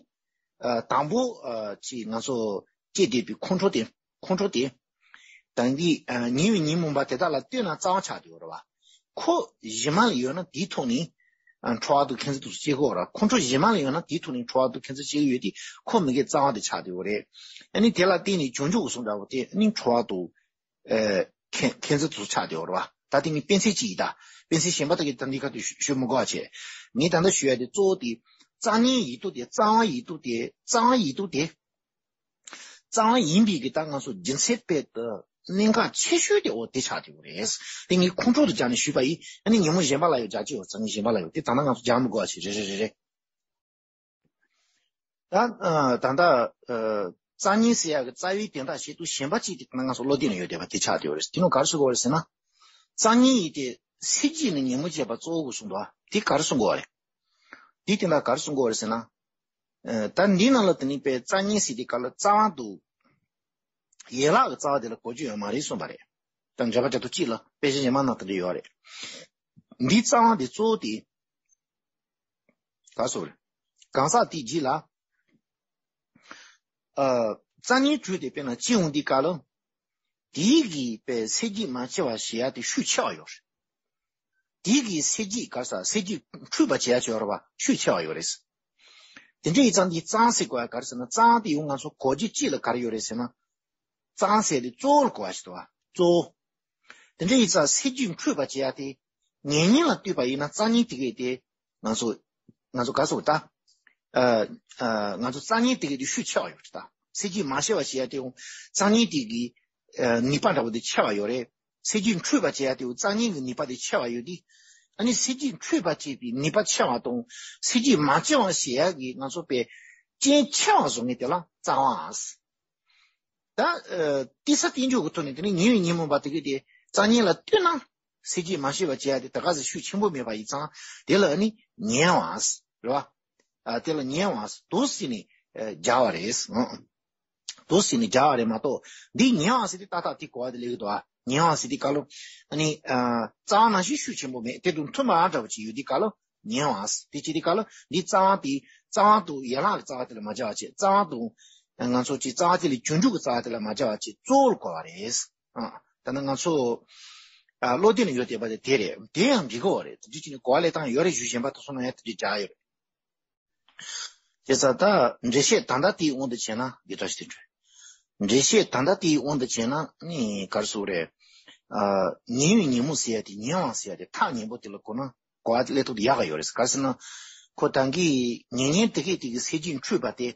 ཨ་དང་པོ་ཨ་ཅིག་ང་ཚོ་སྐྱེས་བསྡད་པའི་ཁོང་ཁྲོ་དེ། ཁོང་ཁྲོ་དེ་ད་གིན་ཨ་ཉིན་བའི་ཉིན་མོ་པ་དེ་དག་ལ་ལྟོས་ན་རྩ་བ་ཆགས་བསྡད་ཡོད་རེད་བ། ཁོ་གཞི་མ་ལ་ཡོད་ན་དེའི་ཐོག་ནས་ཨ་ཁྲོ་བ་དང་ཁེངས་འཛིན་དེ་ཚོ་སྐྱེ་གི་ཡོད་རེད། ཁོང་ཁྲོ་གཞི་མ་ལ་ཡོད་ན་དེའི་ཐོག་ནས་ཁྲོ་བ་དང་ཁེངས་འཛིན་སྐྱེ་གི་ཡོད་དེ། ཁོ་མི་དགེ་རྩ་བ་དེ་ཆགས་བསྡད་ཡོད་རེད། ཨ་ནི་དེ་ལ་བརྟེན་ནས་བྱུང་ཆོག་གི་གསུང་འདྲ་བོ་དེ་ཨ་ནི་ཁྲོ་བ་དང་། ཨེ་ཁེངས་ཁེངས་འཛིན་དེ་ཚོ་ཆགས་བསྡད་ཡོད་རེད་བ། ད་དེ་ངས་དཔེ་མཚོན་གཅིག་ཡིན། ད་དཔེ་མཚོན་གཞན་པ་དག་གི་ད་འདི་ཁ་ཐུག་ཞུ་ཞུ་མི་དགོས་པ་བྱས། ངས་ད་ལྟ་ཞུ་ཡ་དེ་གཙོ་བོ་དེ། རྩ་ཉིན་ཡིད་དུ་དེ། རྩ་བ་ཡིད་དུ་དེ། རྩ་བ་ཡིད་དུ་དེ། རྩ་བ་ཡིན་པའི་གི་ད་ང་ཚོ་རྒྱུ་མཚན་དཔེ་དེ་གནད་འགག་ཆེ་ཤོས་དེ་འོ་དེ་ཆགས་བསྡད་ཡོད་རེད། དེ་ངས་ཁོང་ཁྲོ་དང་སྦྱར་ནས་ཞུས་པ་ཡིན། ཨ་ནི་ཉིན་མོ་གཞན་པ་ལ་ཡང་སྦྱར་གྱི་ཡོད། རྩ་ཉིན་གཞན་པ་ལ་ཡང་དེ་ད་ལྟ་ང་ཚོ་སྦྱར་མི་དགོས་པ་བྱས། རེད་རེད་རེད་རེད། ད་ཨ་ད་ལྟ་ཨ་རྩ་ཉིན་ཟེར་ཡག་གི་རྩ་བའི་དོན་དག་བཤད་དུས་གཞན་པ་གཅིག་དེ་ད་ང་ཚོ་བློ་གཏད་ནས་ཡོད་བསྡད་པ་དེ་ཆགས་བསྡད་ཡོད་རེད། དེ་ནི་ག་རེ་ཟེར་དགོས་རེད་ཟེར་ན། རྩ་ཉིན་ཡིན་ཏེ། ཚེས་བརྒྱད་ནི་ཉིན་མོ་བྱས་པ་གཙོ་བོ་གསུངས་འདུག་ཨ། དེ་ག་རེ་གསུང་དགོས་རེད། དེ་དེ་འདྲ་ག་རེ་གསུང་དགོས་རེད་ཟེར་ན། ཨ་ད་འདི་ནང་ལ་དེ་ནི་པའི་རྩ་ཉིན་ཟེར་དེ་ག་ལ་རྩ་བ་འདུག་ཡན་ལག་གི་རྩ་བ་དེ་ལ་གོ་རྒྱུ་ཡོད་མ་རེད་གསུངས་པ་རེད། ད་འགྲེལ་པ་རྒྱག་ཐུབ་ཅིག་ལ་དཔེ་ཆ་གཞན་མ་ནང་དེ་འདྲ་ཡོད་རེད། འདིའི་རྩ་བ་འདི་གཙོ་བོ་དེ། ག་སོ་རེད། གང་ཟག་དེའི་རྗེས་ལ། ཨ་རྩ་ཉིན་དྲུག་དེ་དཔེར་ན་སྐྱེ་འོང་དུས་སྐབས་ལ། དེའི་གི་པའི་ཚེས་བརྒྱད་མ་སྐྱེ་བ་ཞེས་ཡ་དེ་ཤུགས་ཆེ་བ་ཡོད་རེད། དེའི་གི་ཚེས་བརྒྱད་ག་ས་ཚེས་བརྒྱད་འཁྲུད་པ་བྱེད་ཡ་ཅིག་ཡོད་རེད་བ། ཤུགས་ཆེ་བ་ཡོད་རེད། དེ་འདྲ་ཡིན་ཙང་འདི་རྩ་བ་ཟེར་དགོས་ཡ་ག་རེ་ཟེར་ན། རྩ་བ་དེ་ཡང་ང་ཚོ་གོ་རྒྱུ་གཅིག་ལ་ག་རེ་ཡོད་རེད་ཟེར་ན། རྩ་བ་ཟེར་དེ་གཙོ་བོ་ལ་གོ་བ་ཞིག་འདུག་བ། གཙོ་བོ། དེ་འདྲ་ཡིན་ཙང་ཚེས་བརྒྱད་འཁྲུད་པ་བྱེད་ཡ་དེ། ཉེ་ཉིན་ལ་ལྟོས་པ་ཡིན་ན་རྩ་ཉིན་དེ་གས་དེ། ང་ཚོ། ང་ཚོ་ག་སོ་ད། ཨ་ཨ་ང་ཚོ་རྩ་ཉིན་དེ་གས་དེ་ཤུགས་ཆེ་བ་ཡོད་རེད་ད། ཚེས་བརྒྱད་མ་སྐྱེ་བ་བྱེད་ཡ་དེ་ཡང་། རྩ་ཉིན་དེ་གི་ཨ་ནུས་པ་འདྲ་བོ་དེ་ཆེ་བ་ཡོད་རེད། ཚེས་བརྒྱད་འཁྲུད་པ་བྱེད་ཡ་དེ་ཡང་རྩ་ཉིན་གི་ནུས་པ་དེ་ཆེ་བ་ཡོད་དེ། ཨ་ནི་ཚེས་བརྒྱད་འཁྲུད་པ་བྱེད་པའི་ནུས་པ་ཆེ་བ་དང་། ཚེས་བརྒྱད་མ་སྐྱེ་བ་བྱེད་ཡ་གི་ང་ཚོ་པའི་རྐྱེན་ཆེ་བ་བཟོ་མཁན་དེ་ལ་རྩ་བ་ཨ། ད་ཨ་ཏི་ས་རྟེན་འབྱུང་གི་ཐོག་ནས་དེ་ནི་ཉིན་བའི་ཉིན་མོ་པ་དེ་གི་དེ་རྩ་ཉིན་ལ་ལྟོས་ན། ཚེས་བརྒྱད་མ་སྐྱེ་བ་བྱེད་ཡ་དེ་ད་ག་ཟེ་ཤུགས་ཆེན་པོ་མེད་པ་ཡིན་ཙང་། དེ་ལ་ཨ་ནི་ཉེ་བ་ཟེར། རེད་བ། ཨ་དེ་ལ་ཉེ་བ་ཟེར་དུ་ཟེར་ནས་ཨ་སྦྱར་བ་རེད། ཨང་། དུ་ཟེར་ནས་སྦྱར་བ་རེད་མ་གཏོགས། འདི་ཉེ་བ་ཟེར་དེ་ཏག་ཏག་དེ་གོ་བ་དེ་སླེབས་ཀྱི་འདུག་ཨ། ཉེ་བ་ཟེར་དེ་ག་ལོ། ཨ་ནི་ཨ་རྩ་བ་ནང་བཞིན་ཤུགས་ཆེན་པོ་མེད། དེ་དང་མཐུན་པ་འདྲ་བོ་ཅིག་ཡོད་དེ་ག་ལོ། ཉེ་བ་ཟེར་དེ་ཅི་དེ་ག་ལོ། འདི་རྩ་བ་དེ། རྩ་བ་དང་ཡན་ལག་གི་རྩ་བ་དེ་ལ་མ་སྦྱར་བ་བྱས། རྩ་བ་དང་། ང་ཚོ་ཅིག་རྩ་བ་དེ་ལས་བྱུང་འཇུག་གི་རྩ་བ་དེ་ལ་མ་སྦྱར་བ་བྱས་གཙོ་བོར་གོ་བ་རེད། ཨ། ད་ནི་ང་ཚོ། ཨ། བློ་གཏད་ནས་ཡོད་བསྡད་པ་དེ་དེ་རེད། དེ་ཡང་འགྲིག་གི་ཡོད་རེད། དེ་འདྲ་བྱས་ནས་གོ་བ་ལེན་སྟངས་ཡོད་རེད། གཞུང་གཞན་པ་དེ་ཚོ་ནང་ཡང་དེ་འདྲ་སྦྱར་ཡོད་རེད། བྱས་ཙང་ད་འགྲེལ་བཤད་ད་ལྟ་དེའི་དབང་དུ་བྱས་ན་འདི་འདྲ་ཞིག་དེ་འདྲ། འགྲེལ་བཤད་ད་ལྟ་དེའི་དབང་དུ་བྱས་ན་ནི་ག་རེ་ཟེར་དགོས་རེད། ཨ། ཉིན་བའི་ཉིན་མོ་ཟེར་ཡ་དེ། ཉིན་བ་ཟེར་ཡ་དེ་ཐག་ཉེ་པོ་དེ་ལ་གོ་ན། གོ་བ་དེ་སླེབས་ཐུབ་དེ་ཡག་ག་ཡོད་རེད། ག་རེ་ཟེར་ན། ཁོ་ད་གིན་ཉིན་ཉིན་དེ་གས་དེ་གི་ཚེས་བརྒྱད་འཁྲུད་པ་དེ་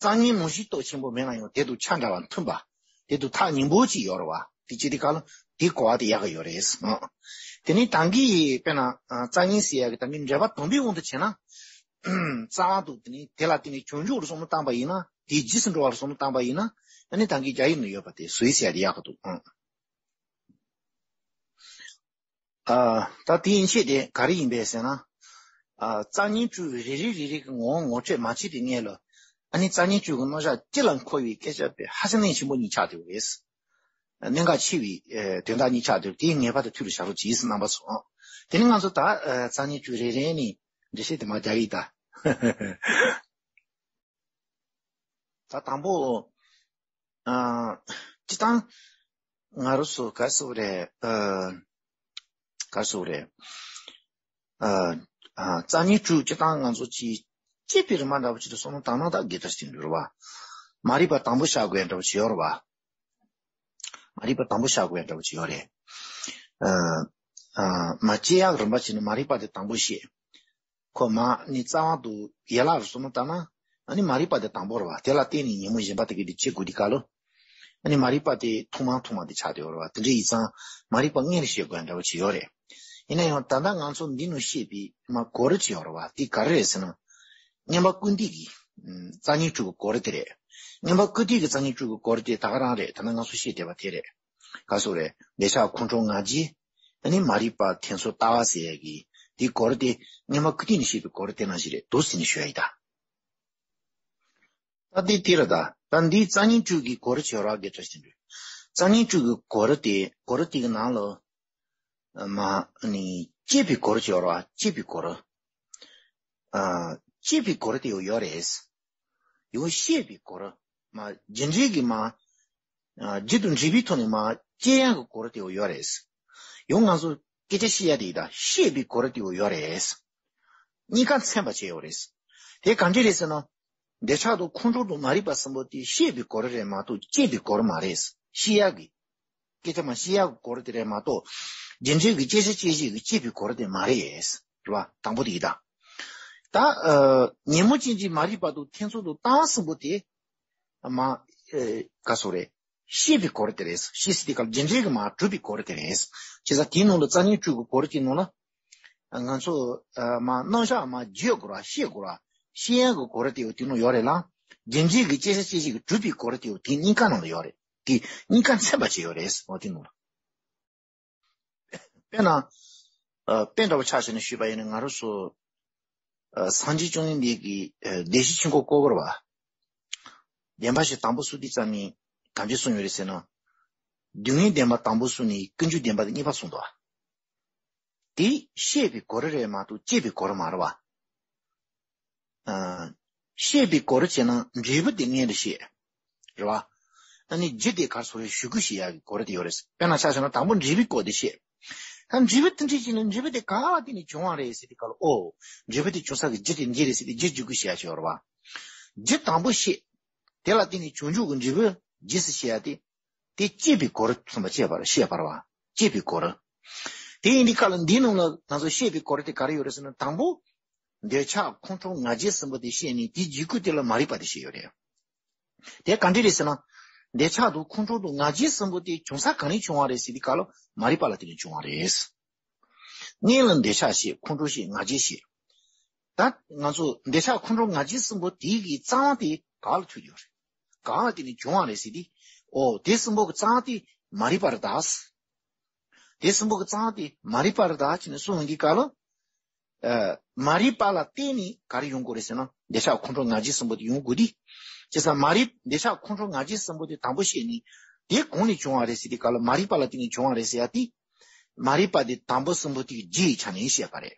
རྩ་ཉིན་ནང་བཞིན་སྟོབས་ཆེན་པོ་མེད་ན་ཡང་དེ་དང་ཆ་འདྲ་བ་མཐུན་པ། དེ་དང་ཐག་ཉེ་པོ་ཅིག་ཡོད་རེད་བ། དེ་ཅི་དེ་ག་ལ་དེ་གོ་བ་དེ་ཡག་ག་ཡོད་རེད། ཨང་། དེ་ནས་ད་གིན་དཔེར་ན་རྩ་ཉིན་ཟེར་ཡ་གི་ད་གིན་འགྲེལ་པ་དང་པོའི་དབང་དུ་བྱས་ན། རྩ་བ་དང་དེ་ནས་དེ་ལ་བརྟེན་ནས་བྱུང་འཇུག་ལ་བསམ་བློ་བཏང་པ་ཡིན་ན། དེའི་རྗེས་སུ་འགྲོ་བ་ལ་བསམ་བློ་བཏང་པ་ཡིན་ན། ཨ་ནི་ད་གིན་རྒྱ་ཡིག་ནང་ཡོད་པ་དེ་བཟོས་ཟེར་ཡ་དེ་ཡག་ག་འདུག། ཨང་། ཨ། ད་དེ་ཡན་ཆད་དེ་ག་རེ་ཡིན་པས་ཟེར་ན། ཨ། རྩ་ཉིན་དྲུག་རེ་རེ་རེ་རེ་གི་ངོ་བོ་ངོ་འཕྲོད་མ་བྱས་པའི་སྔོན་ལ། ཨ་ནི་རྩ་ཉིན་དྲུག་གི་རྣམ་གཞག་སྤྱི་ལ་འཁོར་བའི་སྐད་ཆ་དཔེ་ཧ་ཅང་གནད་ཆེན་པོ་གཉིས་ཆགས་བསྡད་ཡོད་རེད། གནད་འགག་ཆེ་བའི་དོན་དག་གཉིས་ཆགས་བསྡད་ཡོད། དེ་ངེས་པར་དུ་ཐུགས་ལ་བཞག་རོགས་གྱིས་རྣམ་པ་ཚོ། དེ་ནི་ང་ཚོ་ད་རྩ་ཉིན་དྲུག་རེ་རེ་ནས་འགྲེལ་བཤད་དེ་མར་རྒྱག་གི་ཡིན་ད། ད་དང་པོ། ཨ། སྤྱིར་བཏང་། ང་རང་ཚོ་ག་རེ་ཟེར་དགོས་རེད། ཨ། ག་རེ་ཟེར་དགོས་རེད། ཨ། ཨ། རྩ་ཉིན་དྲུག་སྤྱིར་བཏང་ང་ཚོ་ཅིག་གཅེས་པའི་རིམ་པ་འདྲ་པོ་ཅིག་ཏུ་སོང་ན་ད་ནང་ད་དགེ་ལྟར་ཞིག་འགྱུར་བ། མ་རིག་པ་དང་པོ་བཤགས་དགོས་ཡ་འདྲ་པོ་ཅིག་ཡོད་རེད་བ། མ་རིག་པ་དང་པོ་བཤགས་དགོས་ཡ་འདྲ་པོ་ཅིག་ཡོད་རེད། ཨ། ཨ། མ་སྐྱེས་ཡག་རིམ་པ་བྱས་ན་མ་རིག་པ་དེ་དང་པོ་བཤད། ཁོ་མ་ནི་རྩ་བ་དང་ཡན་ལག་རུ་སོང་ན་ད་ན། ཨ་ནི་མ་རིག་པ་དེ་དང་པོ་རེད་བ། དེ་ལ་བརྟེན་ནས་ཉིན་མོ་གཞན་པ་དེ་གི་དེ་སྐྱེ་དགོས་དུས་སྐབས་ལ། ཨ་ནི་མ་རིག་པ་དེ་ཐོག་མ་ཐོག་མ་དེ་ཆགས་བསྡད་ཡོད་རེད་བ། དེ་འདྲ་ཡིན་ཙང་མ་རིག་པ་སྔོན་ལ་བཤད་དགོས་ཡ་འདྲ་བོ་ཅིག་ཡོད་རེད། ཡིན་ན་ཡང་ད་ལྟ་ང་ཚོ་འདི་ནང་བཤད་པའི་མ་གོ་རིམ་ཅིག་ཡོད་རེད་བ། དེ་ག་རེ་རེད་ཟེར་ན། མངོན་པ་ཀུན་བདེ་གི་རྩ་ཉིན་དྲུག་གི་གོ་རིམ་དེ་རེད། མངོན་པ་ཀུན་བཏུས་ཀྱི་རྩ་ཉིད་བཅུ་གི་སྐོར་དེ་ད་ག་རང་རེད། ད་ནི་ང་ཚོ་བཤད་བསྡད་པ་དེ་རེད། ག་སོགས་རེད། འདོད་ཆགས་ཁོང་ཁྲོ་ང་རྒྱལ། ཨ་ནི་མ་རིག་པ་འཐེན་ཚོར་ལྟ་བ་ཟེར་ཡ་གི་དེའི་སྐོར་དེ་མངོན་པ་ཀུན་བཏུས་ནས་བཤད་པའི་སྐོར་དེ་ནང་བཞིན་རེད་འདུག་ཟེར་ནས་ཞུ་ཡ་ཡིན་ད། ད་འདི་དེ་རེད་ད། ད་འདིའི་རྩ་ཉིད་བཅུ་གི་སྐོར་བྱེད་རོགས་དགེ་བཀྲ་ཤིས་འདུས། རྩ་ཉིད་བཅུ་གི་སྐོར་དེ་སྐོར་དེ་གི་ནང་ལ། མ་ནི་སྐྱེས་པའི་སྐོར་བྱེད་རོགས་སྐྱེས་པའི་སྐོར། ཨ། སྐྱེས་པའི་སྐོར་དེ་ཡོད་ཡོད་རེད། ཡང་ཤེས་པའི་སྐོར། མ་རྒྱུ་འབྲས་ཀྱི་མ། ཨ། རྒྱུ་དང་འབྲས་བུའི་ཐོག་ནས་མ་སྐྱེ་ཡག་གི་སྐོར་དེ་ཡང་ཡོད་རེད། ཡང་ང་ཚོ་སྐད་ཆ་བཤད་ཡ་དེ་ཡིན་ད་ཤེས་པའི་སྐོར་དེ་ཡང་ཡོད་རེད། གཉིས་ཀ་ཚན་པ་བྱས་ཡོད་རེད། དེ་ག་འདྲ་རེད་ཟེར་ན། འདོད་ཆགས་དང་ཁོང་ཁྲོ་དང་མ་རིག་པ་གསུམ་པོ་དེ་ཤེས་པའི་སྐོར་རེད་མ་གཏོགས་སྐྱེས་པའི་སྐོར་མ་རེད། ཤེས་ཡག་གི་སྐད་ཆ་མ་བཤད་ཡག་གི་སྐོར་དེ་རེད་མ་གཏོགས། རྒྱུ་འབྲས་ཀྱི་སྐྱེ་ས་སྐྱེ་གཞི་གི་སྐྱེས་པའི་སྐོར་དེ་མ་རེད། རེད་བ། དང་པོ་དེ་ཡིན་ད། ད། ཨ། ཉོན་མོངས་ཅན་གྱི་མ་རིག་པ་དང་འཐེན་ཚོར་དང་ལྟ་བ་གསུམ་པོ་དེ། མ། ཨེ། ག་སོགས་རེད། ཤེས་པའི་སྐོར་དེ་རེད། ཤེས་ཟེར་དུས་སྐབས་རྒྱུ་འབྲས་ཀྱི་མ་གྲུབ་པའི་སྐོར་དེ་རེད། བྱས་ཙང་དེའི་ནང་ལ་རྩ་ཉིད་བཅུ་གི་སྐོར་གྱི་ནང་ལ། ང་ཚོ། ཨ། མ་རྣམ་གཞག་མ་བརྗོད་དགོས་ར་བཤད་དགོས་ར། ཤེས་ཡག་གི་སྐོར་དེ་ཡང་དེ་ནང་ཡོད་རེད་ལ། རྒྱུ་འབྲས་ཀྱི་སྐྱེ་ས་སྐྱེ་གཞི་གི་གྲུབ་པའི་སྐོར་དེ་ཡང་དེ་གཉིས་ཀ་ནང་ལ་ཡོད་རེད། དེ་གཉིས་ཀ་ཚན་པ་བྱས་ཡོད་རེད། འོ་དེ་ནང་ལ། དཔེར་ན། ཨ། དཔེ་འདྲ་པོ་ཆ་བཞག་ནས་ཞུས་པ་ཡིན་ན་ང་རང་ཚོ། ཨ། སངས་རྒྱས་བཅོམ་ལྡན་འདས་ཀྱིས། ཨ། བདེན་བཞིའི་ཆོས་འཁོར་བསྐོར་བར་བ། བདེན་པ་བཞི་དང་པོ་གསུངས་དུས་ཙམ་ནས་ག་འདྲ་གསུངས་ཡོད་རེད་ཟེར་ན། སྡུག་བསྔལ་བདེན་པ་དང་པོ་གསུངས་ནས་ཀུན་འབྱུང་བདེན་པ་དེ་གཉིས་པ་གསུངས་འདུག་དེ་ཤེས་པའི་སྐོར་རེད་མ་གཏོགས་སྐྱེས་པའི་སྐོར་མ་རེད་བ། ཨ། ཤེས་པའི་སྐོར་བྱས་ན་འབྲས་བུ་དེ་སྔོན་ལ་ཤེས། རེད་བ། ཨ་ནི་རྒྱུ་དེ་ག་རེ་ཟེར་རེད་ཞུ་དགོས་ཤེས་ཡག་གི་སྐོར་དེ་ཡོད་རེད། དཔེར་ན་ཆ་བཞག་ན་དང་པོ་འབྲས་བུའི་སྐོར་དེ་བཤད། ད་འབྲས་བུ་དེ་འདྲ་ཅིག་ནི་འབྲས་བུ་དེ་ག་ལ་བརྟེན་ནས་བྱུང་བ་རེད་ཟེར་དུས་སྐབས་ལ་ཨོ། འབྲས་བུ་དེ་བྱུང་ས་གི་རྒྱུ་དེ་འདི་རེད་ཟེར་ཏེ་རྒྱུ་འཇུག་དགོས་ཤེས་ཡག་ཅིག་ཡོད་རེད་བ། རྒྱུ་དང་པོ་ཤེས། དེ་ལ་བརྟེན་ནས་བྱུང་འཇུག་གི་འབྲས་བུ་རྒྱུ་ཟེར་བཤད་ཡ་དེ། དེ་སྐྱེས་པའི་སྐོར་གསུངས་པ་བཤད་པར་བཤད་པར་བ། སྐྱེས་པའི་སྐོར། དེ་ཡིན་དུས་སྐབས་ལ་འདིའི་ནང་ལ་ང་ཚོ་ཤེས་པའི་སྐོར་དེ་ག་རེ་ཡོད་རེད་ཟེར་ན་དང་པོ། འདོད་ཆགས་ཁོང་ཁྲོ་ང་རྒྱལ་གསུམ་པོ་དེ་བཤད་ནས་དེའི་རྗེས་ཁུལ་དེ་ལ་མ་རིག་པ་དེ་བཤད་ཡོད་རེད། དེ་ག་འདྲ་རེད་ཟེར་ན། འདོད་ཆགས་དང་ཁོང་ཁྲོ་དང་ང་རྒྱལ་གསུམ་པོ་དེ་བྱུང་ས་ག་ནས་བྱུང་བ་རེད་ཟེར་དུས་སྐབས་ལ་མ་རིག་པ་ལ་བརྟེན་ནས་བྱུང་བ་རེད། སྔོན་ལ་འདོད་ཆགས་བཤད། ཁོང་ཁྲོ་བཤད། ང་རྒྱལ་བཤད། ད་ང་ཚོ་འདོད་ཆགས་ཁོང་ཁྲོ་ང་རྒྱལ་གསུམ་པོ་དེ་གི་རྩ་བ་དེ་ག་ལ་ཐུག་ཡོད་རེད། ག་ལ་བརྟེན་ནས་བྱུང་བ་རེད་ཟེར་དུས། ཨོ་དེ་གསུམ་པོ་གི་རྩ་བ་དེ་མ་རིག་པ་རེད་ད། དེ་གསུམ་པོ་གི་རྩ་བ་དེ་མ་རིག་པ་རེད་ད་ཅེས་ནས་གསུངས་ཡོང་དུས་སྐབས་ལ། ཨ། མ་རིག་པ་ལ་བརྟེན་ནས་ག་རེ་ཡོང་དགོས་རེད་ཟེར་ན་འདོད་ཆགས་ཁོང་ཁྲོ་ང་རྒྱལ་གསུམ་པོ་དེ་ཡོང་དགོས་དུས། བྱས་ཙང་མ་རིག་འདོད་ཆགས་ཁོང་ཁྲོ་ང་རྒྱལ་གསུམ་པོ་དེ་དང་པོ་བཤད་ནས། དེ་གང་ནས་བྱུང་བ་རེད་ཟེར་དུས་སྐབས་ལ་མ་རིག་པ་ལ་བརྟེན་ནས་བྱུང་བ་རེད་ཟེར་ཡ་དེ། མ་རིག་པ་དེ་དང་པོ་གསུམ་པོ་དེ་གི་རྒྱུ་ཡི་ཆ་ནས་བཤད་པ་རེད།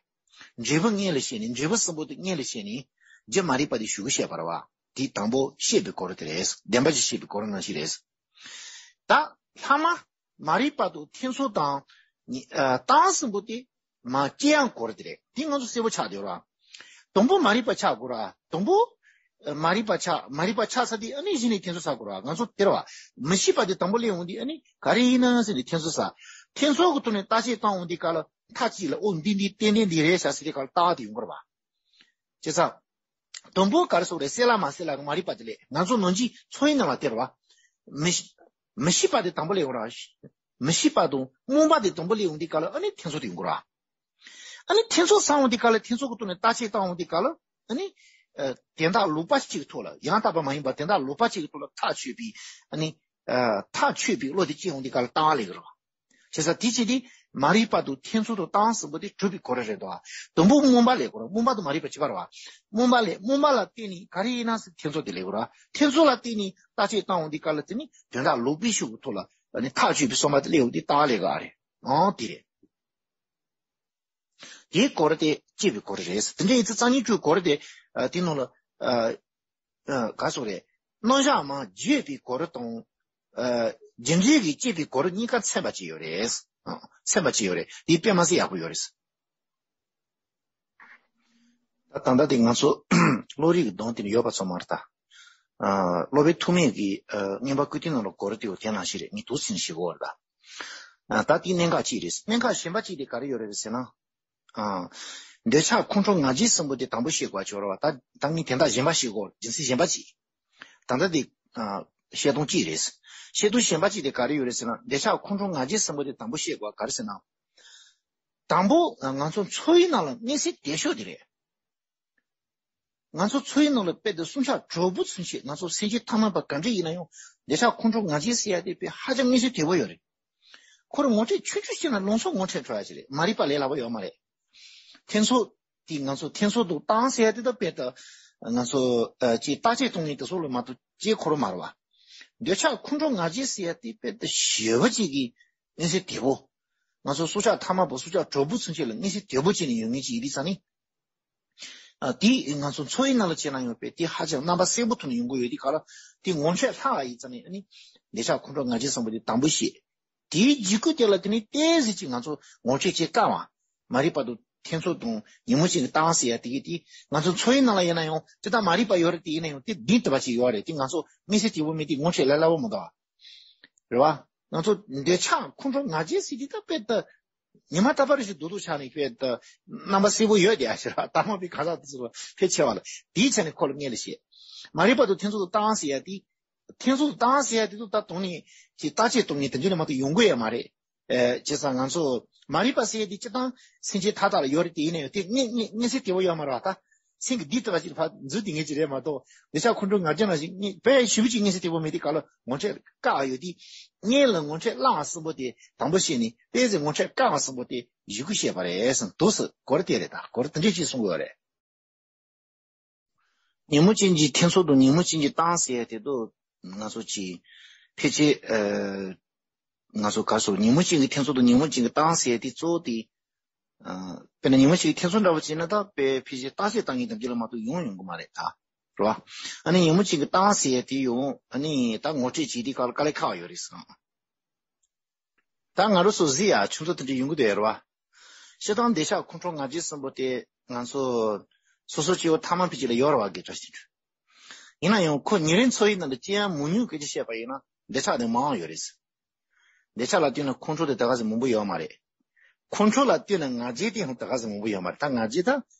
འབྲས་བུ་སྔོན་ལ་བཤད་ནས་འབྲས་བུ་གསུམ་པོ་དེ་སྔོན་ལ་བཤད་ནས། རྒྱུ་མ་རིག་པ་དེ་གཞུག་གི་བཤད་པ་རེད་བ། དེ་དང་པོ་ཤེས་པའི་སྐོར་དེ་རེད། བདེན་པ་ཅིག་ཤེས་པའི་སྐོར་ནང་བཞིན་རེད། ད་ལྷག་མ། མ་རིག་པ་དང་འཐེན་ཚོར་དང་། ནི། ཨ། ལྟ་བ་གསུམ་པོ་དེ། མ་སྐྱེ་ཡང་སྐོར་དེ་རེད། དེ་ང་ཚོ་གསལ་པོ་ཆགས་བསྡད་ར། དང་པོ་མ་རིག་པ་ཆགས་དགོས་ར། དང་པོ། ཨ། མ་རིག་པ་ཆགས། མ་རིག་པ་ཆགས་ཚར་དུས་ཨ་ནི་གཞི་ནས་འཐེན་ཚོར་ཟ་དགོས་ར། ང་ཚོ་དེ་ར་བ། མི་ཤེས་པ་དེ་དང་པོ་སླེབས་ཡོང་དུས་ཨ་ནི་ག་རེ་ཡིན་ན་ཟེར་ནས་འཐེན་ཚོར་ཟ། འཐེན་ཚོར་གི་ཐོག་ནས་བརྟག་དཔྱད་བཏང་ཡོང་དུས་སྐབས་ལ་མཐའ་གཅིག་ལ་ཨོ་འདི་འདི་ཏན་ཏན་འདི་རེད་ཤག་ཟེར་དུས་སྐབས་ལ་ལྟ་བ་དེ་ཡོང་གི་ར་བ། བྱས་ཙང་། དང་པོ་ག་རེ་ཟེར་རེད། གསལ་ལ་མ་གསལ་ལ་གི་མ་རིག་པ་དེ་ལས་ང་ཚོ་ནང་གི་ཚོར་བའི་ནང་ལ་སྟེར་བ། མི་ཤེས། མི་ཤེས་པ་དེ་དང་པོ་སླེབས་ཡོང་ར། མི་ཤེས་པ་དང་རྨོངས་པ་དེ་དང་པོ་སླེབས་ཡོང་དུས་སྐབས་ལ་ཨ་ནི་འཐེན་ཚོར་དེ་ཡོང་གི་ར། ཨ་ནི་འཐེན་ཚོར་ཟ་ཡོང་དུས་སྐབས་ལ་འཐེན་ཚོར་གི་ཐོག་ནས་བརྟག་དཔྱད་བཏང་ཡོང་དུས་སྐབས་ལ་ཨ་ནི། ཨ། དོན་དག་ལོག་པ་ཞིག་གི་ཐོག་ལ་ཡང་དག་པ་མ་ཡིན་པ་དོན་དག་ལོག་པ་ཞིག་གི་ཐོག་ལ་ཐག་ཆོད་པའི་ཨ་ནི། ཨ། ཐག་ཆོད་པའི་བློ་དེ་སྐྱེ་ཡོང་དུས་སྐབས་ལ་ལྟ་བ་སླེབས་ཀྱི་རེད་བ། བྱས་ཙང་དེ་བྱས་ཏེ་མ་རིག་པ་དང་འཐེན་ཚོར་དང་ལྟ་བ་གསུམ་པོ་དེ་གྲུབ་པའི་སྐོར་རེད་འདུག་བ། དང་པོ་རྨོངས་པ་ལས་སྐོར། རྨོངས་པ་དང་མ་རིག་པ་གཅིག་པ་རེད་བ། རྨོངས་པ་ལས། རྨོངས་པ་ལ་བརྟེན་ནས་ག་རེ་ཡིན་ན་ཟེར་འཐེན་ཚོར་དེ་སླེབས་ཀྱི་རེད་བ། འཐེན་ཚོར་ལ་བརྟེན་ནས་བརྟག་དཔྱད་བཏང་ཡོང་དུས་སྐབས་ལ་དེ་ནི་དོན་དག་ལོག་པའི་ཤུགས་ཀྱི་ཐོག་ལ་ཨ་ནི་ཐག་ཆོད་པའི་སོ་མ་དེ་སླེབས་ཡོང་དུས་ལྟ་བ་སླེབས་ཀྱི་རེད། ཨང་དེ་རེད། དེའི་སྐོར་དེ་སྐྱེས་པའི་སྐོར་རེད། དེ་འདྲ་ཡིན་ཙང་རྩ་རྙིང་བཅུའི་སྐོར་དེ་ཨ་དེ་ནང་ལ་ཨ་ཨ་ག་སོགས་རེད། རྣམ་གཞག་མ་བརྗོད་པའི་སྐོར་དང་། ཨ་རྒྱུ་འབྲས་ཀྱི་སྐྱེས་པའི་སྐོར་གཉིས་ཀ་ཚན་པ་གཅིག་ཡོད་རེད། ཨ་ཚན་པ་གཅིག་ཡོད་རེད། དེའི་དཔེ་མ་ཟད་ཡག་པོ་ཡོད་རེད། ད་ད་ལྟ་དེ་ང་ཚོ་བློ་རིག་གི་གདོང་དེ་ནས་ཡོད་པ་ཚང་མ་རེད་ད། ཨ་སློབ་དཔོན་ཐུགས་སྨོན་གྱིས་ཨ་མངོན་པ་ཀུན་བཏུས་ནང་ལ་སྐོར་དེ་ཡོད་དེ་ནང་བཞིན་རེད། ངས་འདུག་སེ་ཞུ་གི་ཡོད་རེད་ད། ཨ་ད་དེའི་གནད་འགག་གཅིག་རེད། གནད་འགག་གཞན་པ་གཅིག་དེ་ག་རེ་ཡོད་རེད་ཟེར་ན། ཨ། འདོད་ཆགས་ཁོང་ཁྲོ་ང་རྒྱལ་གསུམ་པོ་དེ་དང་པོ་བཤད་དགོས་ཆོག་རེད་བ། ད་ད་ངས་དེ་འདྲ་གཞན་པ་བཤད་དགོས། རྒྱུ་མཚན་གཞན་པ་གཅིག་ད་ལྟ་དེ་ཨ་བཤད་སྟངས་གཅིག་རེད། བཤད་སྟངས་གཞན་པ་གཅིག་དེ་ག་རེ་ཡོད་རེད་ཟེར་ན། འདོད་ཆགས་ཁོང་ཁྲོ་ང་རྒྱལ་གསུམ་པོ་དེ་དང་པོ་བཤད་དགོས་ག་རེ་ཟེར་ན། དང་པོ་ང་ཚོ་འཚོ་བའི་ནང་ལ་གནས་ཚད་དལ་ཤོས་དེ་རེད། ང་ཚོ་འཚོ་བའི་ནང་ལ་དཔེ་དེ་བསྲུང་བྱ་གྲོགས་པོ་ཚུན་ཆད་ང་ཚོ་སེམས་ཅན་ཐ་མལ་པ་ག་འདྲ་ཡིན་ན་ཡང་འདོད་ཆགས་ཁོང་ཁྲོ་ང་རྒྱལ་ཟེར་ཡ་དེ་དཔེ་ཧ་ཅང་མངོན་གསལ་དོད་པོ་ཡོད་རེད། ཁོ་རང་ངོ་འཕྲད་ཆུང་ཆུང་ཞིག་ན་ལང་ཚོ་ངོ་འཕྲད་འཕྲོ་ཡ་ཞིག་རེད། མ་རིག་པ་ལས་སླ་པོ་ཡོད་མ་རེད། ཐེ་ཚོམ་དེ་ང་ཚོ་ཐེ་ཚོམ་དང་བཏང་ཟེར་ཡ་དེ་ད་དཔེ་ད་ང་ཚོ་ཅིག་བརྟག་དཔྱད་གཏོང་མཁན་དེ་ཚོ་ལ་མ་གཏོགས་ཅིག་ཁོ་རང་མ་རེད་བ། འདོད་ཆགས་ཁོང་ཁྲོ་ང་རྒྱལ་ཟེར་ཡ་དེ་དཔེ་ད་ཞེ་པོ་ཅིག་གི་མངོན་གསལ་དོད་པོ། ང་ཚོ་སྲོག་ཆགས་ཐ་མལ་པ་སྲོག་ཆགས་གྲོགས་པོ་ཚུན་ཆད་ལ་མངོན་གསལ་དོད་པོ་བྱས་ནས་ཡོད་མཁན་ཅིག་ཡིན་དུས་ཙང་ནི། ཨ། དེ་ང་ཚོ་འཚོ་བའི་ནང་ལ་བྱས་ན་ཡང་དཔེ་དེ་ཧ་ཅང་རྣམ་པ་གསལ་པོ་ཐོག་ནས་ཡོང་གི་ཡོད་དུས་ག་ལ་དེ་ངོ་འཕྲད་ལྷག་ཡིན་ཙང་ནི་ཨ་ནི་འདོད་ཆགས་ཁོང་ཁྲོ་ང་རྒྱལ་བསམ་པ་དེ་དང་པོ་བཤད། དེའི་རྗེས་ཁུལ་དེ་ལ་དེ་ནི་ཏོག་ཙམ་ཅིག་ང་ཚོ་ངོ་འཕྲད་བྱེད་དཀའ་བ། མ་རིག་པ་དང་ཐེ་ཚོམ་དང་ཉོན་མོངས་ཅན་གྱི་བཏང་ཟེར་ཡ་དེ་གི་དེ་ང་ཚོ་འཚོ་བའི་ནང་ལ་ཡིན་ན་ཡང་ཅི་ལྟར་མ་རིག་པ་ཡོད་རེད། དེ་ཡིན་ན་ཡང་དེ་འདི་ལྟ་བ་ཅིག་ཡོད་རེད། དེ་ང་ཚོ་མངོན་གསལ་དོད་པོ་མེད་དེ་ངོ་འཕྲད་ལས་སླ་པོ་མི་འདུག་བ། རེད་བ། ང་ཚོ་འདོད་ཆགས་ཁོང་ཁྲོ་ང་རྒྱལ་ཟེར་དེ་ད་དཔེ་ད། ཉི་མ་རྟག་པར་ཞིག་རྡོག་རྡོག་ཆགས་ནས་དཔེ་ད། རྣམ་པ་གསལ་པོ་ཡོད་དེ་ཨ་ཤི་ར་ད་མ་པའི་ག་ས་དེ་ཚོ་ལ་ཕལ་ཆེ་བ་ལ་དེའི་ཆ་ནས་ཁོ་ལ་ངེས་ལ་བཤད། མ་རིག་པ་དང་ཐེ་ཚོམ་དང་བཏང་ཟེར་ཡ་དེ། ཐེ་ཚོམ་དང་བཏང་ཟེར་ཡ་དེ་ཚོ་ད་དོན་ནི་ཅིག་བརྟག་དཔྱད་གཏོང་མཁན་དེ་འདྲ་ནས་མ་གཏོགས་ཡོང་གི་ཡོད་མ་རེད། ཨེ། བྱས་ཙང་ང་ཚོ་མ་རིག་པ་ཟེར་ཡ་དེ་སྤྱིར་བཏང་སེམས་ཅན་མཐའ་དག་ལ་ཡོད་རེད། དེ་ཡིན་ན་ཡང་དེ་མངོན་མངོན་མངོན་གསལ་དོད་པོ་ཡོད་མ་རེད་བ། ད་སེམས་ཀྱི་འདི་ལྟ་བ་ཅིག་ཕར་འཛུལ་དེ་ངེས་ཅིག་རེད་མ་གཏོགས་འདོད་ཆགས་ཁོང་ཁྲོ་ང་རྒྱལ་ནང་བཞིན་དཔེ་ཞེ་པོ་ཅིག་མངོན་གསལ་དོད་པོ་མེད་དེ་ག་ལ་ངོ་འཕྲད་དཀའ་བ་ཡོད་དེ། སྔོན་ལ་ངོ་འཕྲད་སླ་བ་གསུམ་པོ་དེ་དང་པོ་བཤད་ནས་ཏོག་ཙམ་ངོ་འཕྲད་དཀའ་བ་གསུམ་པོ་དེ་གཞུག་གུ་བཤད་པ་རེད་གསུངས་འདུག་ཟེར། གོ་ར་དེ་རེད། ད་གོ་ར་དེ་འདྲས་ཅིག་གསུང་དགོས་རེད། ཉོན་མོངས་ཅན་གྱི་ཐེ་ཚོམ་དང་ཉོན་མོངས་ཅན་གྱི་བཏང་ཟེར་ཡ་དེ་ཚོ་ང་ཚོ་ཅིག་ཕལ་ཆེར་ཨ། ང་ཚོ་ག་སོ་ཉོན་མོངས་ཅན་གྱི་ཐེ་ཚོམ་དང་ཉོན་མོངས་ཅན་གྱི་བཏང་ཟེར་ཡ་དེ་གཙོ་བོ་དེ། ཨ། དཔེར་ན་ཉོན་མོངས་ཅན་གྱི་ཐེ་ཚོམ་འདྲ་བོ་བྱས་ན་ད་དཔེ་ཕལ་ཆེར་བརྟག་དཔྱད་བཏང་མཁན་དང་རྒྱུད་ལ་མ་གཏོགས་ཡོང་ཡོང་གི་མ་རེད་ད། རེད་བ། ཨ་ནི་ཉོན་མོངས་ཅན་གྱི་བཏང་ཟེར་ཡ་དེ་ཡང་ཨ་ནི་ད་ངོ་སྤྲོད་བྱེད་དུས་སྐབས་ལ་དཀའ་ལས་ཁག་ཡོད་རེད་བསམ། ད་ང་རང་ཚོ་གཟིགས་ཡ་ཆུང་ཚོ་དེ་འདྲ་ཡོང་གི་འདུག་ཡ་རེད་བ། སྤྱིར་བཏང་འདོད་ཆགས་ཁོང་ཁྲོ་ང་རྒྱལ་གསུམ་པོ་དེ་ང་ཚོ་སོ་སོ་སྐྱེ་བོ་ཐ་མལ་པ་ཅིག་ལ་ཡོད་རེད་བ་གི་འདྲ་ཞིག་འདུག་ཡིན་ན་ཡང་ཁོ་ཉིན་རེའི་འཚོ་བའི་ནང་དུ་ཅི་ཡང་མི་ཉུང་སྐད་ཆ་བཤད་པ་ཡིན་ན་འདོད་ཆགས་དེ་མང་བ་ཡོད་རེད། འདོད་ཆགས་ལ་བརྟེན་ནས་ཁོང་ཁྲོ་དེ་ད་ག་ཟེ་མང་པོ་ཡོད་མ་རེད། ཁོང་ཁྲོ་ལ་བརྟེན་ནས་ང་རྒྱལ་དེ་ཡང་ད་ག་ཟེ་མང་པོ་ཡོད་མ་རེད། ད་ང་རྒྱལ་ད་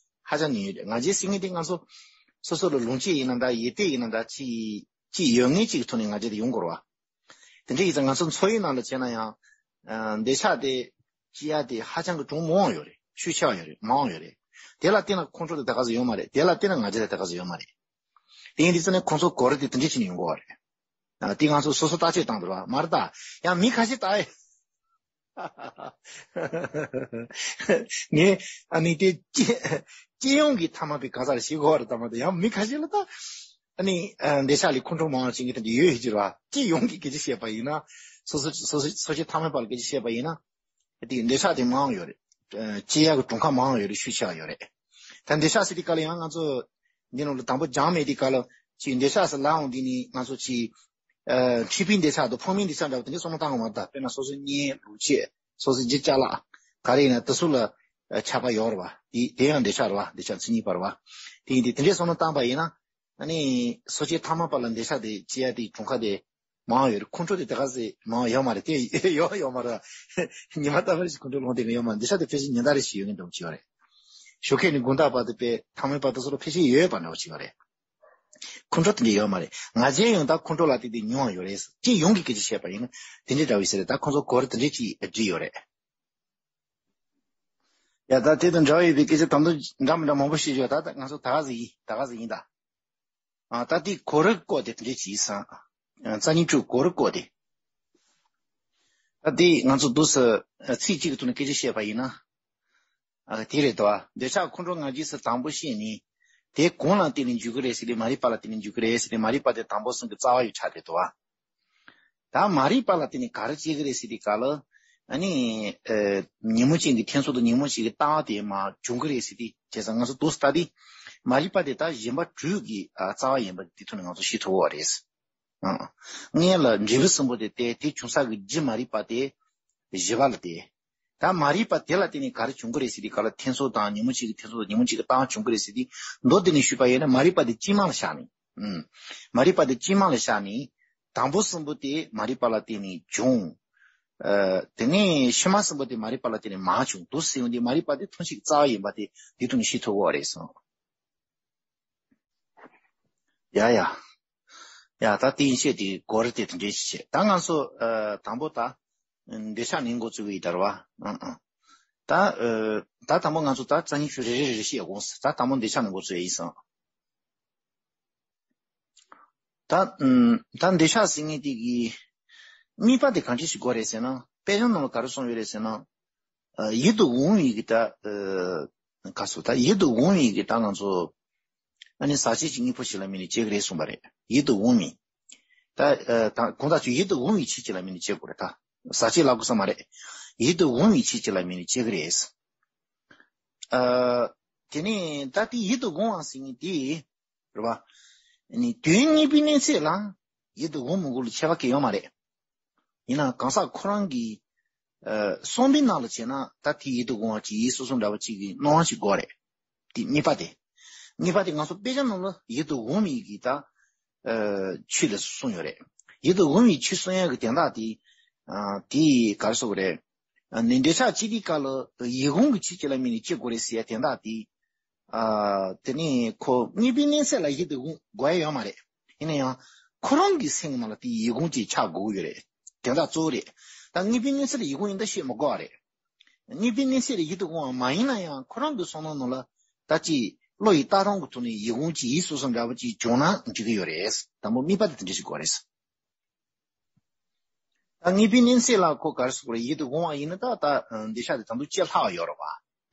ཧ་ཅང་ཉུང་ཉུང་རེད། ང་རྒྱལ་ཟེར་མཁན་དེ་ང་ཚོ་སོ་སོ་ལ་ལོངས་སྤྱོད་ཡིན་ན་འདྲ་ཡིད་བདེ་ཡིན་ན་འདྲ་ཅི་ཅི་ཡོད་ངེས་ཅིག་གི་ཐོག་ནས་ང་རྒྱལ་དེ་ཡོང་དགོས་རེད་བ། དེ་འདྲ་ཡིན་ཙང་ང་ཚོ་འཚོ་བའི་ནང་ལ་བྱས་ན་ཡང་། ཨ། འདོད་ཆགས་དེ་སྐྱེ་ཡ་དེ་ཧ་ཅང་གི་གྲངས་མང་བ་ཡོད་རེད། ཤུགས་ཆེ་བ་ཡོད་རེད། མང་བ་ཡོད་རེད། དེ་ལ་བརྟེན་ནས་ཁོང་ཁྲོ་དེ་ད་ག་ཟེ་ཡོད་མ་རེད། དེ་ལ་བརྟེན་ནས་ང་རྒྱལ་དེ་ད་ག་ཟེ་ཡོད་མ་རེད། དེ་ཡིན་དུས་ཙང་ནས་ཁོང་ཚོ་གོ་རིམ་དེ་དེ་འདྲ་བྱས་ནས་ཡོང་དགོས་བ་རེད། ཨ། དེ་ང་ཚོ་སོ་སོ་བརྟག་དཔྱད་བཏང་འདུག་ར་མ་རེད་ད། ཡང་མི་ཁ་ཤས་ད་ཨེ། ངས་ཨ་ནི་དེ་སྤྱི་སྤྱི་ཡོངས་ཀྱི་ཐ་མལ་པའི་གང་ཟག་ལ་ཞིག་གོ་བར་ད་མ་གཏོགས་ཡང་མི་ཁ་ཤས་ལ་ད་ཨ་ནི་འདོད་ཆགས་ལས་ཁོང་ཁྲོ་མང་བ་ཅན་གྱི་དེ་འདྲ་ཡོད་ཧི་ཅི་ར་བ། སྤྱི་ཡོངས་ཀྱི་སྐད་ཆ་བཤད་པ་ཡིན་ན། སོ་སོ་སོ་སོ་སོ་སྐྱེ་ཐ་མལ་པ་ལ་སྐད་ཆ་བཤད་པ་ཡིན་ན། དེ་འདོད་ཆགས་དེ་མང་ཡོད་རེད། སྐྱེ་ཡག་གི་གྲངས་ཀ་མང་ཡོད་རེད། ཤུགས་ཆེ་བ་ཡོད་རེད། ད་འདོད་ཆགས་ཟེར་དུས་སྐབས་ལ་ཡང་ང་ཚོ་འདི་ནང་ལ་དང་པོ་སྦྱང་མེད་དུས་སྐབས་ལ་ཅིག་འདོད་ཆགས་ཟེར་ལབ་འོང་དུས་ནི་ང་ཚོ་ཅིག་ཨ། འཁྲིས་པའི་འདོད་ཆགས་དང་ཕོ་མོའི་འདོད་ཆགས་འདྲ་བ་དེ་འདྲའི་བསམ་བློ་བཏང་གི་མ་རེད་ད། དཔེར་ན་སོ་སོའི་གཉེན་ལུག་ཁྱུ་སོ་སོའི་གཅིག་ཅ་ལག་ག་རེ་ཡིན་ན་དེ་ཚོ་ལ་ཨ། ཆགས་པ་ཡོད་རེད་བ། དེ་དེ་ཡང་འདོད་ཆགས་རེད་བ། འདོད་ཆགས་མཚན་ཉིད་པ་རེད་བ། དེ་ཡིན་དུས་དེ་འདྲའི་བསམ་བློ་བཏང་པ་ཡིན་ན། ཨ་ནི་སོ་སྐྱེ་ཐ་མལ་པ་ལ་འདོད་ཆགས་དེ་སྐྱེ་ཡ་དེའི་གྲངས་ཀ་དེ་མང་ཡོད་རེད། ཁོང་ཁྲོ་དེ་དེ་ག་ཚོད་མང་ཡོད་མ་རེད། དེ་ཡོད་ཡོད་མ་རེད། ཉི་མ་རྟག་པར་ཞིག་ཁོང་ཁྲོ་ལངས་བསྡད་མཁན་ཡོད་མ་རེད། འདོད་ཆགས་དེ་ཕལ་ཆེར་ཉིན་ལྟར་རེ་ཞིག་ཡོད་མཁན་འདྲ་པོ་ཅིག་ཡོད་རེད། ཞོགས་ཀས་ནས་དགོང་དག་བར་དུ་དཔེ་ཐ་མལ་པ་དེ་ཚོ་ལ་ཕལ་ཆེར་ཡོད་པ་འདྲ་པོ་ཅིག་ཡོད་རེད། ཁོང་ཁྲོ་དེ་འདྲ་ཡོད་མ་རེད། ང་རྒྱལ་ཡང་ད་ཁོང་ཁྲོ་ལ་དེ་དེ་ཉུང་བ་ཡོད་རེད། སྤྱི་ཡོངས་ཀྱི་སྐད་ཆ་བཤད་པ་ཡིན་ན་དེ་འདྲའི་འདྲ་བོ་ཞིག་རེད། ད་ཁོང་ཚོ་གོ་རིམ་དེ་འདྲའི་ཅིག་བསྒྲིགས་ཡོད་རེད། ཡ་ད་དེ་དང་འདྲ་བ་ཡོད་པའི་སྐད་ཆ་དང་དུ་འདྲ་མི་འདྲ་མང་པོ་བཤད་ཡོད། ད་ད་ང་ཚོ་ད་ག་ཟིག་ཡིན། ད་ག་ཟིག་ཡིན་ད། ཨ། ད་དེ་གོ་རིམ་བཀོད་དེ་དེ་འདྲའི་ཅིག་ཡིན་སང་། རྩ་ཉིད་དྲུག་གོ་རིམ་བཀོད་དེ། ད་དེ་ང་ཚོ་འདུག་སེ་ཚིག་གཅིག་གི་ཐོག་ནས་སྐད་ཆ་བཤད་པ་ཡིན་ན། ཨ། དེ་རེད་དོ། འདོད་ཆགས་ཁོང་ཁྲོ་ང་རྒྱལ་ཟེར་དང་པོ་བཤད་ནས། དེ་གང་ལ་བརྟེན་ནས་འཇུག་གི་རེད་ཟེར་ཏེ་མ་རིག་པ་ལ་བརྟེན་ནས་འཇུག་གི་རེད་ཟེར་ཏེ་མ་རིག་པ་དེ་དང་པོ་གསུམ་གྱི་རྩ་བ་ཡོད་ཆགས་རེད་དོ། ད་མ་རིག་པ་ལ་བརྟེན་ནས་ག་རེ་སྐྱེ་གི་རེད་ཟེར་དུས་སྐབས་ལ། ཨ་ནི། ཨ། ཉོན་མོངས་ཅན་གྱི་ཐེ་ཚོམ་དང་ཉོན་མོངས་ཅན་གྱི་ལྟ་བ་དེ་མར་འབྱུང་གི་རེད་ཟེར་ཏེ། བྱས་ཙང་ང་ཚོ་འདུག་སེ་ལྟ་དུས། མ་རིག་པ་དེ་ད་གཞན་པ་དྲུག་གི་ཨ་རྩ་བ་ཡིན་པ་དེ་ཐོག་ནས་ང་ཚོ་ཤེས་ཐུབ་ཀྱི་རེད། ཨ། སྔོན་ལ་འབྲས་བུ་གསུམ་པོ་དེ་སྟེ། དེ་བྱུང་ས་གི་རྒྱུ་མ་རིག་པ་དེ་བཞི་པ་ལ་བརྟེན། ད་མ་རིག་པ་དེ་ལ་བརྟེན་ནས་ག་རེ་བྱུང་གི་རེད་ཟེར་དུས་སྐབས་ལ་ཐེ་ཚོམ་དང་ཉོན་མོངས་ཅན་གྱི་ཐེ་ཚོམ་དང་ཉོན་མོངས་ཅན་གྱི་ལྟ་བ་བྱུང་གི་རེད་ཟེར་ཏེ། མདོར་བསྡུས་ནས་ཞུས་པ་ཡིན་ན་མ་རིག་པ་དེ་དཀྱིལ་མ་ལ་བཞག་ནས། ཨུམ། མ་རིག་པ་དེ་དཀྱིལ་མ་ལ་བཞག་ནས། དང་པོ་གསུམ་པོ་དེ་མ་རིག་པ་ལ་བརྟེན་ནས་བྱུང་། ཨ། དེ་ནས་ཕྱི་མ་གསུམ་པོ་དེ་མ་རིག་པ་ལ་བརྟེན་ནས་མར་བྱུང་འདུག་ཟེར་ཡོང་དུས་མ་རིག་པ་དེ་ཐམས་ཅད་ཀྱི་རྩ་བ་ཡིན་པ་དེ་དེ་ཐོག་ནས་ཤེས་ཐུབ་ཀྱི་རེད་གསུངས། ཡ་ཡ། ཡ་ད་དེ་ཡིན་ཤེས་དེ་གོ་རིམ་དེ་དེ་འདྲའི་ཞིག་བྱས། ད་ང་ཚོ་ཨ་དང་པོ་ད་འདོད་ཆགས་ནས་འགོ་བཙུགས་ཀྱི་ཡིན་ད་རེད་བ། ཨང་ཨང་། ད་ཨ་ད་དང་པོ་ང་ཚོ་ད་རྩ་ཉིད་དྲུག་རེ་རེ་རེ་རེ་བཤད་དགོངས། ད་དང་པོ་འདོད་ཆགས་ནས་འགོ་བཙུགས་ཡིན་སོང་། ད་ཨམ་ད་འདོད་ཆགས་ཟེར་མཁན་དེ་གི་དམིགས་པ་དེ་གང་འདྲ་ཞིག་དགོས་རེད་ཟེར་ན། དཔེ་ཆ་ནང་ལ་ག་རེ་གསུངས་ཡོད་རེད་ཟེར་ན། ཨ་ཡིད་དུ་འོང་བའི་གི་ད་ཨ་ག་སོ་ད་ཡིད་དུ་འོང་བའི་གི་ད་ང་ཚོ་ཨ་ནི་ཟག་བཅས་ཀྱི་དངོས་པོ་ཞིག་ལ་དམིགས་ནས་བྱེད་ཀྱི་རེད་གསུངས་པ་རེད། ཡིད་དུ་འོང་བའི་ད་ཨ་ད་གང་ལྟར་ཁྱོད་ཡིད་དུ་འོང་བའི་ཆོས་ཅིག་ལ་དམིགས་ནས་བྱེད་དགོས་རེད། ད་ཟག་བཅས་ལབ་དགོས་ས་མ་རེད། ཡིད་དུ་འོང་བའི་ཆོས་ཅིག་ལ་དམིགས་ནས་བྱེད་ཀྱི་རེད། ཨ་དེ་ནས་ད་དེ་ཡིད་དུ་འོང་བ་ཟེར་མཁན་དེ། རེད་བ། ནི་དོན་གཉིས་པའི་གནས་ཚད་ལ་ཡིད་དུ་འོང་མི་འོང་ལ་ཁྱད་པར་གང་ཡང་ཡོད་མ་རེད། ཡིན་ནའང་གང་ཟག་ཁོ་རང་གི་ཨ་བསམ་པའི་ནང་ལ་བྱས་ན་ད་དེ་ཡིད་དུ་འོང་བ་ཅིག་ཡིན་སོ་སོ་འདྲ་བ་ཅིག་གི་སྣང་བ་ཞིག་དགོས་རེད། དེ་གཉིས་པ་དེ། གཉིས་པ་དེ་ང་ཚོ་དཔེ་ཆ་ནང་ལ་ཡིད་དུ་འོང་མི་གི་ད་ཨ་ཆོས་ལ་གསུངས་ཡོད་རེད། ཡིད་དུ་འོང་བའི་ཆོས་གསུང་ཡག་གི་དོན་དག་དེ་ཨ་དེ་ག་རེ་ཟེར་དགོས་རེད། ཨ་ནི་འདོད་ཆགས་སྐྱེ་དུས་སྐབས་ལ་ཡིད་འོང་གི་ཆོས་ཅིག་ལ་དམིགས་ནས་སྐྱེ་དགོས་རེད་ཟེར་ཡ་དོན་དག་དེ། ཨ་དེ་ནས་ཁོ་གཉིས་པའི་གནས་ཚད་ལ་ཡིད་དུ་འོང་དགོས་ཡ་ཡོད་མ་རེད། ཡིན་ན་ཡང་ཁོ་རང་གི་སེམས་ནང་ལ་དེ་ཡིད་འོང་ཅིག་ཆགས་དགོས་ཀྱི་ཡོད་རེད། དོན་དག་གཙོ་བོ་རེད། ད་གཉིས་པའི་གནས་ཚད་ལ་ཡིད་འོང་ཡིན་ད་བཤད་མི་དགོས་པ་རེད། གཉིས་པའི་གནས་ཚད་ལ་ཡིད་དུ་འོང་བ་མ་ཡིན་ན་ཡང་ཁོ་རང་གི་བསམ་བློ་ནང་ལ་ད་ཅིག་བློ་ཡི་ལྟ་སྟངས་ཀྱི་ཐོག་ནས་ཡིད་འོང་ཅིག་ཡིད་སོ་སོ་འདྲ་བོ་ཅིག་བྱུང་ན་འགྲིག་གི་ཡོད་རེད། དང་པོ་དམིགས་པ་དེ་དེ་འདྲ་ཞིག་དགོས་རེད། ད་གཉིས་པའི་གནས་ཚད་ལ་ཁོ་ག་རེ་ཟེར་དགོས་རེད། ཡིད་དུ་འོང་བ་ཡིན་ན་ད་ད་འདོད་ཆགས་དེ་དང་དུ་ཅི་ལྷག་ཡོད་རེད་བ།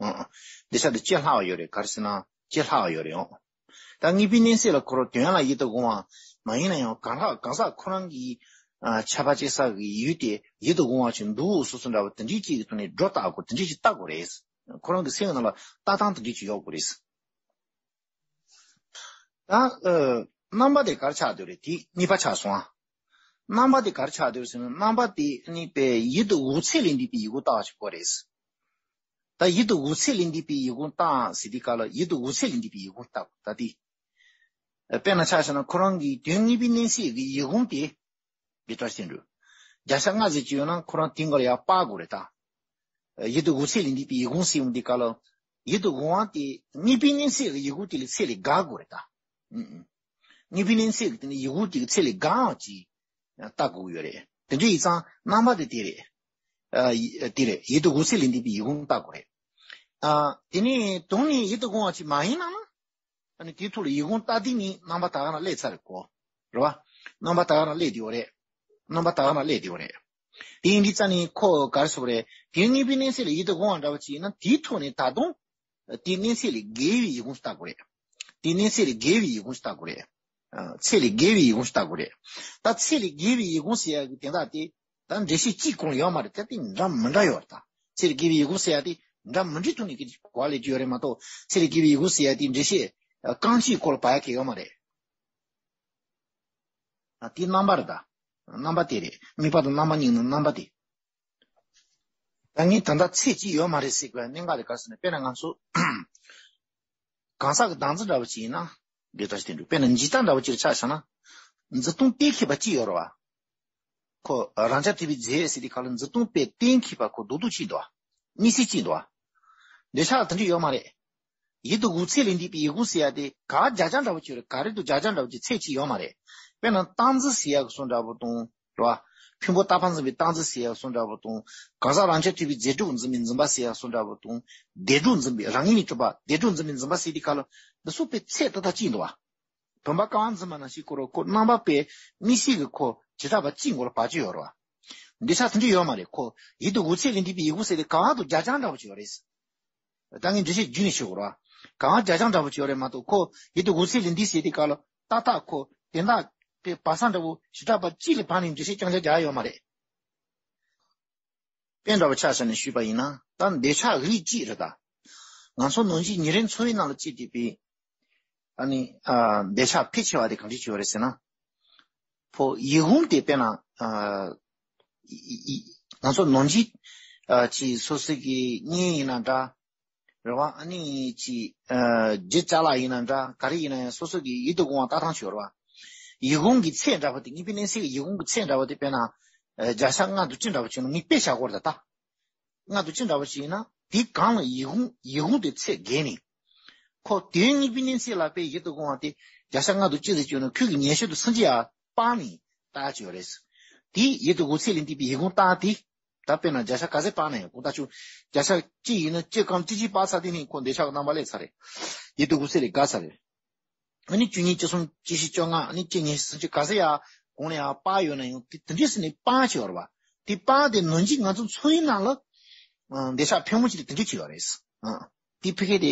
ཨང་། འདོད་ཆགས་དེ་ཅི་ལྷག་ཡོད་རེད། ག་རེ་ཟེར་ན་ཅི་ལྷག་ཡོད་རེད་ཨང་། ད་གཉིས་པའི་གནས་ཚད་ལ་ཁོ་རང་དོན་ལ་ཡིད་དུ་འོང་བ་མ་ཡིན་ན་ཡང་གང་ལྷག་གང་ཟག་ཁོ་རང་གི་ཨ་ཆ་བ་ཅི་ཟག་གི་ཡུལ་དེ་ཡིད་དུ་འོང་བ་ཅིག་འདུག་སོ་སོ་འདྲ་བ་དེ་འདྲའི་ཅིག་གི་ཐོག་ནས་སྒྲོ་བཏགས་དགོས། དེ་འདྲའི་ཅིག་བཏགས་དགོས་རེད། ཁོ་རང་གི་སེམས་ནང་ལ་ལྟ་སྟངས་དེ་འདྲའི་ཅིག་ཡོད་དགོས་རེད། ད་ཨ་རྣམ་པ་དེ་ག་རེ་ཆགས་བསྡད་རེད། དེ་གཉིས་པ་ཆགས་སོང་ཨ། རྣམ་པ་དེ་ག་རེ་ཆགས་བསྡད་ཟེར་ན། རྣམ་པ་དེ་ནི་པའི་ཡིད་དུ་འོང་ཚད་ལས་འདས་པའི་ཡིད་ཀུན་བཏགས་ཅིག་དགོས་རེད། ད་ཡིད་དུ་འོང་ཚད་ལས་འདས་པའི་ཡིད་ཀུན་བཏགས་ཟེར་དུས་སྐབས་ལ་ཡིད་དུ་འོང་ཚད་ལས་འདས་པའི་ཡིད་ཀུན་བཏགས། ད་དེ་དཔེར་ན་ཆ་བཞག་ན་ཁོ་རང་གི་དོན་གཉིས་པའི་གནས་ཚད་ཀྱི་ཡིད་ཀུན་དེ། དེ་ལྟར་བསྟན་འགྲོ། བརྒྱ་ཆ་ལྔ་ཟེར་གྱི་ཡོད་ན་ཁོ་རང་དེའི་སྒང་ལ་ཡར་སྤར་དགོས་རེད་ད། ཡིད་དུ་འོང་ཚད་ལས་འདས་པའི་ཡིད་ཀུན་ཟེར་ཡོང་དུས་སྐབས་ལ། ཡིད་དུ་འོང་བ་དེ་གཉིས་པའི་གནས་ཚད་ཀྱི་ཡིད་ཀུན་དེ་ལས་ཚད་ལས་བརྒལ་དགོས་རེད་ད། ཨུ་ཨུ། གཉིས་པའི་གནས་ཚད་ཀྱི་དེ་ནི་ཡིད་ཀུན་དེ་གི་ཚད་ལས་བརྒལ་བ་ཅིག་བཏགས་དགོས་ཀྱི་ཡོད་རེད། དེ་འདྲ་ཡིན་ཙང་རྣམ་པ་དེ་དེ་རེད། ཨ་ཡི་དེ་རེད། ཡིད་དུ་འོང་ཚད་ལས་འདས་པའི་ཡིད་ཀུན་བཏགས་དགོས་རེད། ཨ་དེ་ནས་དོན་ནི་ཡིད་དུ་འོང་བ་ཅིག་མ་ཡིན་ན་ན། ཨ་ནི་དེའི་ཐོག་ལ་ཡིད་ཀུན་བཏགས་དུས་ནི་རྣམ་པ་ད་ག་རང་སླེབས་ཚར་རེད་གོ། རེད་བ། རྣམ་པ་ད་ག་རང་སླེབས་བསྡད་ཡོད་རེད། རྣམ་པ་ད་ག་རང་སླེབས་བསྡད་ཡོད་རེད། དེ་ཡིན་དུས་ཙང་ནི་ཁོ་ག་རེ་ཟེར་དགོས་རེད། དེ་གཉིས་པའི་གནས་ཚད་ལ་ཡིད་དུ་འོང་བ་འདྲ་བ་ཅིག་ཡིན་ན་དེའི་ཐོག་ནས་ད་དུང་དེའི་གནས་ཚད་ལས་བརྒལ་བའི་ཡིད་ཀུན་ཞིག་བཏགས་དགོས་རེད། དེའི་གནས་ཚད་ལས་བརྒལ་བའི་ཡིད་ཀུན་ཞིག་བཏགས་དགོས་རེད། ཨ་ཚད་ལས་བརྒལ་བའི་ཡིད་ཀུན་ཞིག་བཏགས་དགོས་རེད། ད་ཚད་ལས་བརྒལ་བའི་ཡིད་ཀུན་ཟེར་ཡག་གི་དོན་དག་དེ། ད་འགྲེལ་བཤད་གཅིག་གོང་ལ་ཡོད་མ་རེད། ད་དེ་འདྲ་མི་འདྲ་ཡོད་རེད་ད། ཚད་ལས་བརྒལ་བའི་ཡིད་ཀུན་ཟེར་ཡ་དེ་འདྲ་མི་འདྲའི་ཐོག་ནས་གི་གོ་བ་ལེན་རྒྱུ་ཡོད་རེད་མ་གཏོགས། ཚད་ལས་བརྒལ་བའི་ཡིད་ཀུན་ཟེར་ཡ་དེ་འགྲེལ་བཤད་རྐང་གཅིག་སྐོར་ལ་བ་ཡ་གི་ཡོད་མ་རེད། ཨ་དེ་རྣམ་པ་རེད་ད། རྣམ་པ་དེ་རེད། དམིགས་པ་དང་རྣམ་པ་གཉིས་ནི་རྣམ་པ་དེ། ད་ངས་ད་ལྟ་ཚད་གཅིག་ཡོད་མ་རེད་ཟེར་དགོས་ཡ་གནད་འགག་དེ་ག་རེ་ཟེར་ན། དཔེར་ན་ང་ཚོ་གང་ཟག་གི་བདག་འཛིན་འདྲ་བོ་ཅིག་ཡིན་ན། འདི་ལྟར་བསྟན་འགྲོ། དཔེར་ན་འཇིག་རྟེན་འདྲ་བོ་ཅིག་ལ་ཆ་བཞག་ན། འཛིན་སྟངས་གཏན་འཁེལ་བ་གཅིག་ཡོད་རེད་བ། ཁོ་རང་རྐྱ་ཐུབ་པའི་རྫས་ཟེར་དུས་སྐབས་ལ་འཛིན་སྟངས་དཔེ་གཏན་འཁེལ་བ་ཁོ་རྡོག་རྡོག་གཅིག་འདུག་བ། དམིགས་བསལ་གཅིག་འདུག་བ། འདོད་ཆགས་དེ་འདྲ་ཡོད་མ་རེད། ཡིད་དུ་འོང་ཚད་ལས་འདས་པའི་ཡིད་ཀུན་ཟེར་ཡ་དེ་ག་བ་བརྒྱ་ཆ་འདྲ་བོ་ཅིག་རེད། ག་རེ་འདུག་བརྒྱ་ཆ་འདྲ་བོ་ཅིག་ཚད་གཅིག་ཡོད་མ་རེད། དཔེར་ན་རྟག་འཛིན་ཟེར་ཡ་གི་བཟོ་འདྲ་བོ་དང་། རེད་བ། ཕུང་པོ་རྟག་པ་འཛིན་པའི་རྟག་འཛིན་ཟེར་ཡ་བཟོ་འདྲ་བོ་དང་། གང་ཟག་རང་རྐྱ་ཐུབ་པའི་རྫས་སྒྲོ་འཛིན་པའི་འཛིན་པ་ཟེར་ཡ་བཟོ་འདྲ་བོ་དང་། བདེན་སྒྲོ་འཛིན་པའི་རང་ངོས་ནས་གྲུབ་པ་བདེན་སྒྲོ་འཛིན་པའི་འཛིན་པ་ཟེར་དུས་སྐབས་ལ་འདི་ཚོ་དཔེ་ཚད་ཏག་ཏག་གཅིག་འདུག་བ། བུམ་པ་ཀ་བ་འཛིན་པ་ནང་བཞིན་ཁོ་རང་ཁོ་རྣམ་པ་དཔེ་དམིགས་བསལ་གྱི་ཁོ་བྱེ་བྲག་པ་གཅིག་མགོ་ལ་བབས་ཀྱི་ཡོད་རེད་བ། འདོད་ཆགས་དེ་འདྲ་ཡོད་མ་རེད། ཁོ་ཡིད་དུ་འོང་ཚད་ལས་འདས་པའི་ཡིད་ཀུན་ཟེར་དེ་ག་བ་དང་བརྒྱ་ཆ་འདྲ་བོ་ཅིག་ཡོད་རེད། ད་ངས་འགྲེལ་བཤད་རྒྱུད་ནས་ཞུ་དགོས་རེད་བ། ག་བ་བརྒྱ་ཆ་འདྲ་བོ་ཅིག་ཡོད་རེད་མ་གཏོགས་ཁོ་ཡིད་དུ་འོང་ཚད་ལས་འདས་ཟེར་དུས་སྐབས་ལ་ཏག་ཏག་ཁོ་དེ་འདྲ་དཔེ་བབས་ས་འདྲ་བོ་བྱེ་བྲག་པ་གཅིག་ལ་བབས་ནས་འགྲེལ་བཤད་རྐྱང་རྐྱང་རྒྱག་ཡ་ཡོད་མ་རེད། དཔེ་འདྲ་བོ་ཆ་བཞག་ནས་ཞུས་པ་ཡིན་ན་ད་འདོད་ཆགས་རིགས་གཅིག་རེད་ད། ང་ཚོ་ནང་བཞིན་ཉིན་རེའི་འཚོ་བའི་ནང་ལ་སྐྱེས་བསྡད་པའི་ཨ་ནི་ཨ་འདོད་ཆགས་ཕལ་ཆེ་བ་དེ་གང་འདྲ་ཅིག་ཡོད་རེད་ཟེར་ན། ཕོ་ཡིད་འོང་དེ་དཔེར་ན་ཨ་ཡི་ཡི་ང་ཚོ་ནང་བཞིན་ཨ་ཅིག་སོ་སོ་གི་གཉེན་ཡིན་ན་འདྲ། རེད་བ། ཨ་ནི་ཅིག་ཨ་རྗེས་ཅ་ལག་ཡིན་ན་འདྲ། ག་རེ་ཡིན་ན་ཡང་སོ་སོ་གི་ཡིད་དུ་འོང་བ་ལྟ་སྟངས་ཤིག་ཡོད་རེད་བ། ཡིད་འོང་གི་ཚད་འདྲ་པོ་དེ་གཉིས་པའི་གནས་ཚད་ཀྱི་ཡིད་འོང་གི་ཚད་འདྲ་པོ་དེ་དཔེར་ན་ཨ་བརྒྱ་ཆ་ལྔ་དང་བཅུ་འདྲ་པོ་བྱུང་ན་ངས་དཔེ་བཞག་གི་ཡོད་རེད་ད། ལྔ་དང་བཅུ་འདྲ་པོ་ཞིག་ཡིན་ན་དེའི་སྒང་ལ་ཡིད་འོང་ཡིད་འོང་དེ་ཚད་བརྒལ་ནས། ཁོ་དོན་གཉིས་པའི་གནས་ཚད་ལ་དཔེ་ཡིད་དུ་འོང་བ་དེ་བརྒྱ་ཆ་ལྔ་དང་བཅུ་ཟེར་གྱི་ཡོད་ན་ཁོས་ཀྱི་ཉེར་སྤྱོད་དུ་སུན་ཅི་ཡ་སྤར་ནས་ལྟ་ཡ་ཅིག་ཡོད་རེད། དེ་ཡིད་དུ་འོང་ཚད་ལས་འདས་པའི་ཡིད་འོང་ལྟ་དེ། ད་དཔེར་ན་བརྒྱ་ཆ་ག་ཚད་སྤར་ན་ཡང་ཁོ་ད་ཆུ་བརྒྱ་ཆ་གཅིག་ཡིན་ན་གཅིག་གམ་གཅིག་གཅིག་སྤར་ཚར་དེ་ནི་ཁོ་འདོད་ཆགས་ཀྱི་རྣམ་པ་སླེབས་ཚར་རེད། ཡིད་དུ་འོང་ཚད་ལས་བརྒལ་ཚར་རེད། ཨ་ནི་བཅུ་གཉིས་བཅུ་གསུམ་བཅུ་བཞི་བཅོ་ལྔ་ཨ་ནི་བཅུ་ཉི་ཤུ་སུམ་ཅུ་ག་ཚོད་ཡ་གོང་ལ་ཡ་སྤར་ཡོད་ན་ཡང་དེ་དེ་འདྲས་ཟེར་ནས་སྤར་བྱས་ཡོད་རེད་བ། དེ་སྤར་དེ་ནང་བཞིན་ང་ཚོ་འཚོ་བའི་ནང་ལ་འདོད་ཆགས་ཕལ་མོ་ཆེ་དེ་དེ་འདྲས་བྱས་ཡོད་རེད། དེ་ཕ་གི་དེ་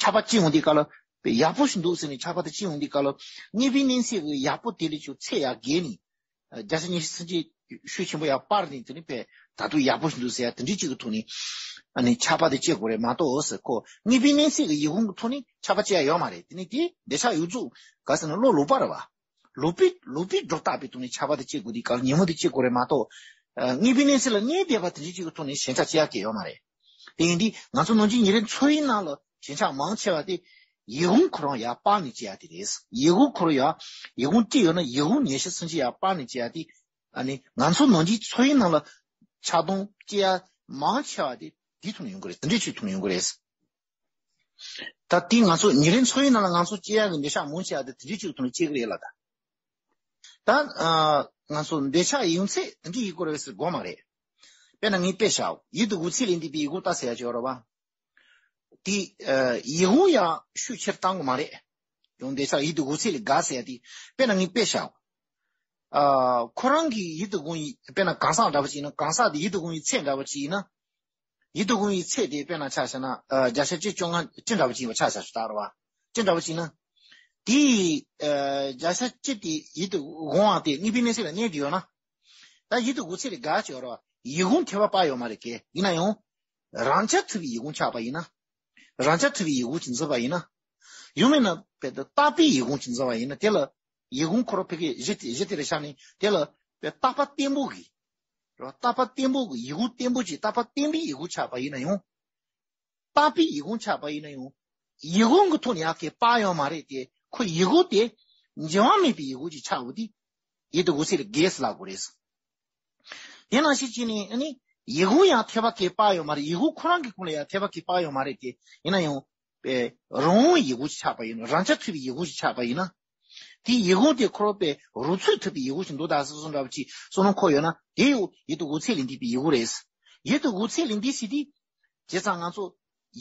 ཆར་པ་སྐྱེ་ཡོང་དུས་སྐབས་ལ་ཡག་པོ་ཞིག་འདུག་ཟེར་ནས་ཆར་པ་དེ་སྐྱེ་ཡོང་དུས་སྐབས་ལ་དངོས་པོའི་གནས་ཚད་ཀྱི་ཡག་པོ་དེ་ལས་ཀྱང་ཚད་ཡར་བརྒལ་ནས། བརྒྱ་ཆ་ཉི་ཤུ་སུམ་ཅུ་ཤུགས་ཆེན་པོ་ཡར་སྤར་ནས་དེ་ནི་པས་ད་དུང་ཡག་པོ་ཞིག་འདུག་ཟེར་ཡ་དེ་འདྲའི་གཅིག་གི་ཐོག་ནས་ཨ་ནི་ཆར་པ་དེ་སྐྱེ་དགོས་རེད་མ་གཏོགས་ཟེར། ཁོ་དངོས་པོའི་གནས་ཚད་ཀྱི་ཡིད་འོང་གི་ཐོག་ནས་ཆར་པ་སྐྱེ་ཡ་ཡོད་མ་རེད། དེ་ནི་དེ་འདོད་ཆགས་ཡོད་ཚུལ་ག་ཟེར་ན་བློ་ལོག་པ་རེད་བ། ལོག་པའི་ལོག་པའི་སྒྲོ་བཏགས་པའི་ཐོག་ནས་ཆར་པ་དེ་སྐྱེ་དགོས་དུས་སྐབས་ཉིན་མོ་དེ་སྐྱེ་དགོས་རེད་མ་གཏོགས། དངོས་པོའི་གནས་ཚད་ལ་གནས་བསྡད་པ་དེ་འདྲའི་གཅིག་གི་ཐོག་ནས་ཞེན་ཆགས་སྐྱེ་ཡ་གི་ཡོད་མ་རེད། དེ་ཡིན་དུས་ང་ཚོ་ནམ་རྒྱུན་ཉིན་རེའི་འཚོ་བའི་ནང་ལ་ཞེན་ཆགས་མང་ཆེ་བ་དེ་ཡིད་འོང་ཁོ་རང་ཡར་སྤར་ནས་སྐྱེ་ཡ་དེ་རེད། ཡིད་འོང་ཁོ་རང་ཡར་ཡིད་འོང་སྐྱེ་ཡོད་ན་ཡིད་འོང་ཉི་ཤུ་སུམ་ཅུ་ཡར་སྤར་ནས་སྐྱེ་ཡ་དེ། ཨ་ནི་ང་ཚོ་ནམ་རྒྱུན་འཚོ་བའི་ནང་ལ་ཆགས་སྡང་སྐྱེ་ཡ་མང་ཆེ་བ་དེ་དེའི་ཐོག་ནས་ཡོང་གི་རེད། དེ་འདྲའི་ཆོས་ཐོག་ནས་ཡོང་གི་རེད། ད་དེ་ང་ཚོ་ཉིན་རེའི་འཚོ་བའི་ནང་ལ་ང་ཚོ་སྐྱེ་ཡ་གི་འདོད་ཆགས་མང་ཆེ་བ་དེ་དེ་འདྲའི་ཆོས་ཐོག་ནས་སྐྱེ་གི་རེད་ལ་ད། ད་ཨ་ང་ཚོ་འདོད་ཆགས་ཡོང་ཚད་དེ་འདྲའི་ཡོད་དགོས་རེད་ཟེར་དགོས་མ་རེད། དཔེར་ན་ངས་དཔེ་བཞག་ཡིད་དུ་འོང་ཚད་ལས་འདས་པའི་ཡིད་འོང་ལྟ་ཟེར་ཡ་ཅིག་ཡོད་རེད་བ། དེ་ཨ་ཡིད་འོང་ཡང་ཤུགས་ཆེར་བཏང་དགོས་མ་རེད། ཡང་འདོད་ཆགས་ཡིད་དུ་འོང་ཚད་ལས་བརྒལ་ཟེར་ཡ་དེ། དཔེར་ན་ངས་དཔེ་བཞག་ཨ་ཁོ་རང་གི་ཡིད་དུ་འོང་ཡི་དཔེར་ན་གང་ཟག་འདྲ་པོ་ཅིག་ཡིན་ན་གང་ཟག་དེ་ཡིད་དུ་འོང་ཡི་ཚད་འདྲ་པོ་ཅིག་ཡིན་ན། ཡིད་དུ་འོང་ཡི་ཚད་དེ་དཔེར་ན་ཆ་བཞག་ན་ཨ་བརྒྱ་ཆ་བཅུ་བཅོ་ལྔ་བཅུ་འདྲ་པོ་ཅིག་ཡིན་པ་ཆ་བཞག་ཞུ་ད་རེད་བ། བཅུ་འདྲ་པོ་ཅིག་ཡིན་ན། དེ་ཨ་བརྒྱ་ཆ་བཅུ་དེ་ཡིད་དུ་འོང་བ་དེ་དངོས་པོའི་གནས་ཚད་ལ་གནས་དེ་ཡོད་ན། ད་ཡིད་དུ་འོང་ཚད་ལས་བརྒལ་ཅིག་ཡོད་རེད་བ། ཡིད་འོང་ཐེ་བ་སྤར་ཡོད་མ་རེད་གས། ཡིན་ན་ཡང་། རང་རྐྱ་ཐུབ་པའི་ཡིད་འོང་ཆགས་པ་ཡིན་ན། རང་རྐྱ་ཐུབ་པའི་ཡིད་འོང་ཅིག་འཛིན་པ་ཡིན་ན། ཡང་མིན་ན་དཔེ་དེ་རྟག་པའི་ཡིད་འོང་ཅིག་འཛིན་པ་ཡིན་ན་དེ་ལ་ཡིད་འོང་ཁོ་རང་ཕ་གི་གཞི་དེ་གཞི་དེ་རེ་བཞག་ནས་དེ་ལ་དཔེ་རྟག་པ་བརྟན་པོ་གི། རེད་བ། རྟག་པ་བརྟན་པོ་གི་ཡིད་འོང་བརྟན་པོ་ཅིག་རྟག་པ་བརྟན་པའི་ཡིད་འོང་ཆགས་པ་ཡིན་ན་ཡང་། རྟག་པའི་ཡིད་འོང་ཆགས་པ་ཡིན་ན་ཡང་། ཡིད་འོང་གི་ཐོག་ནས་ཡར་སྐྱེ་སྤར་ཡོད་མ་རེད་དེ། ཁོ་ཡིད་འོང་དེ་འགྱུར་བ་མེད་པའི་ཡིད་འོང་ཅིག་ཆགས་འོང་དུས། ཡིད་དུ་འོང་ཚད་ལས་བརྒལ་ཟེར་ལབ་དགོས་རེད། དེ་ནང་བཞིན་བྱས་ནས་ཨ་ནི་ཡིད་འོང་ཡང་ཐེ་བ་སྐྱེ་སྤར་ཡོད་མ་རེད། ཡིད་འོང་ཁོ་རང་གི་ཁོངས་ལ་ཡང་ཐེ་བ་སྐྱེ་སྤར་ཡོད་མ་རེད་དེ། ཡིན་ན་ཡང་པའི་རང་དབང་ཡིད་འོང་ཞིག་ཆགས་པ་ཡིན་ན། རང་རྐྱ་ཐུབ་པའི་ཡིད་འོང་ཞིག་ཆགས་པ་ཡིན་ན། དེའི་ཡིད་འོང་དེ་ཁོ་རང་པའི་རང་ཚུགས་ཐུབ་པའི་ཡིད་འོང་ཞིག་འདུག་ད་སོ་སོ་འདྲ་པོ་ཅིག་བསམ་བློ་འཁོར་ཡོད་ན་དེ་ཡང་ཡིད་དུ་འོང་ཚད་ལས་འདས་པའི་ཡིད་འོང་རེད། ཡིད་དུ་འོང་ཚད་ལས་འདས་ཟེར་དུས། བྱས་ཙང་ང་ཚོ་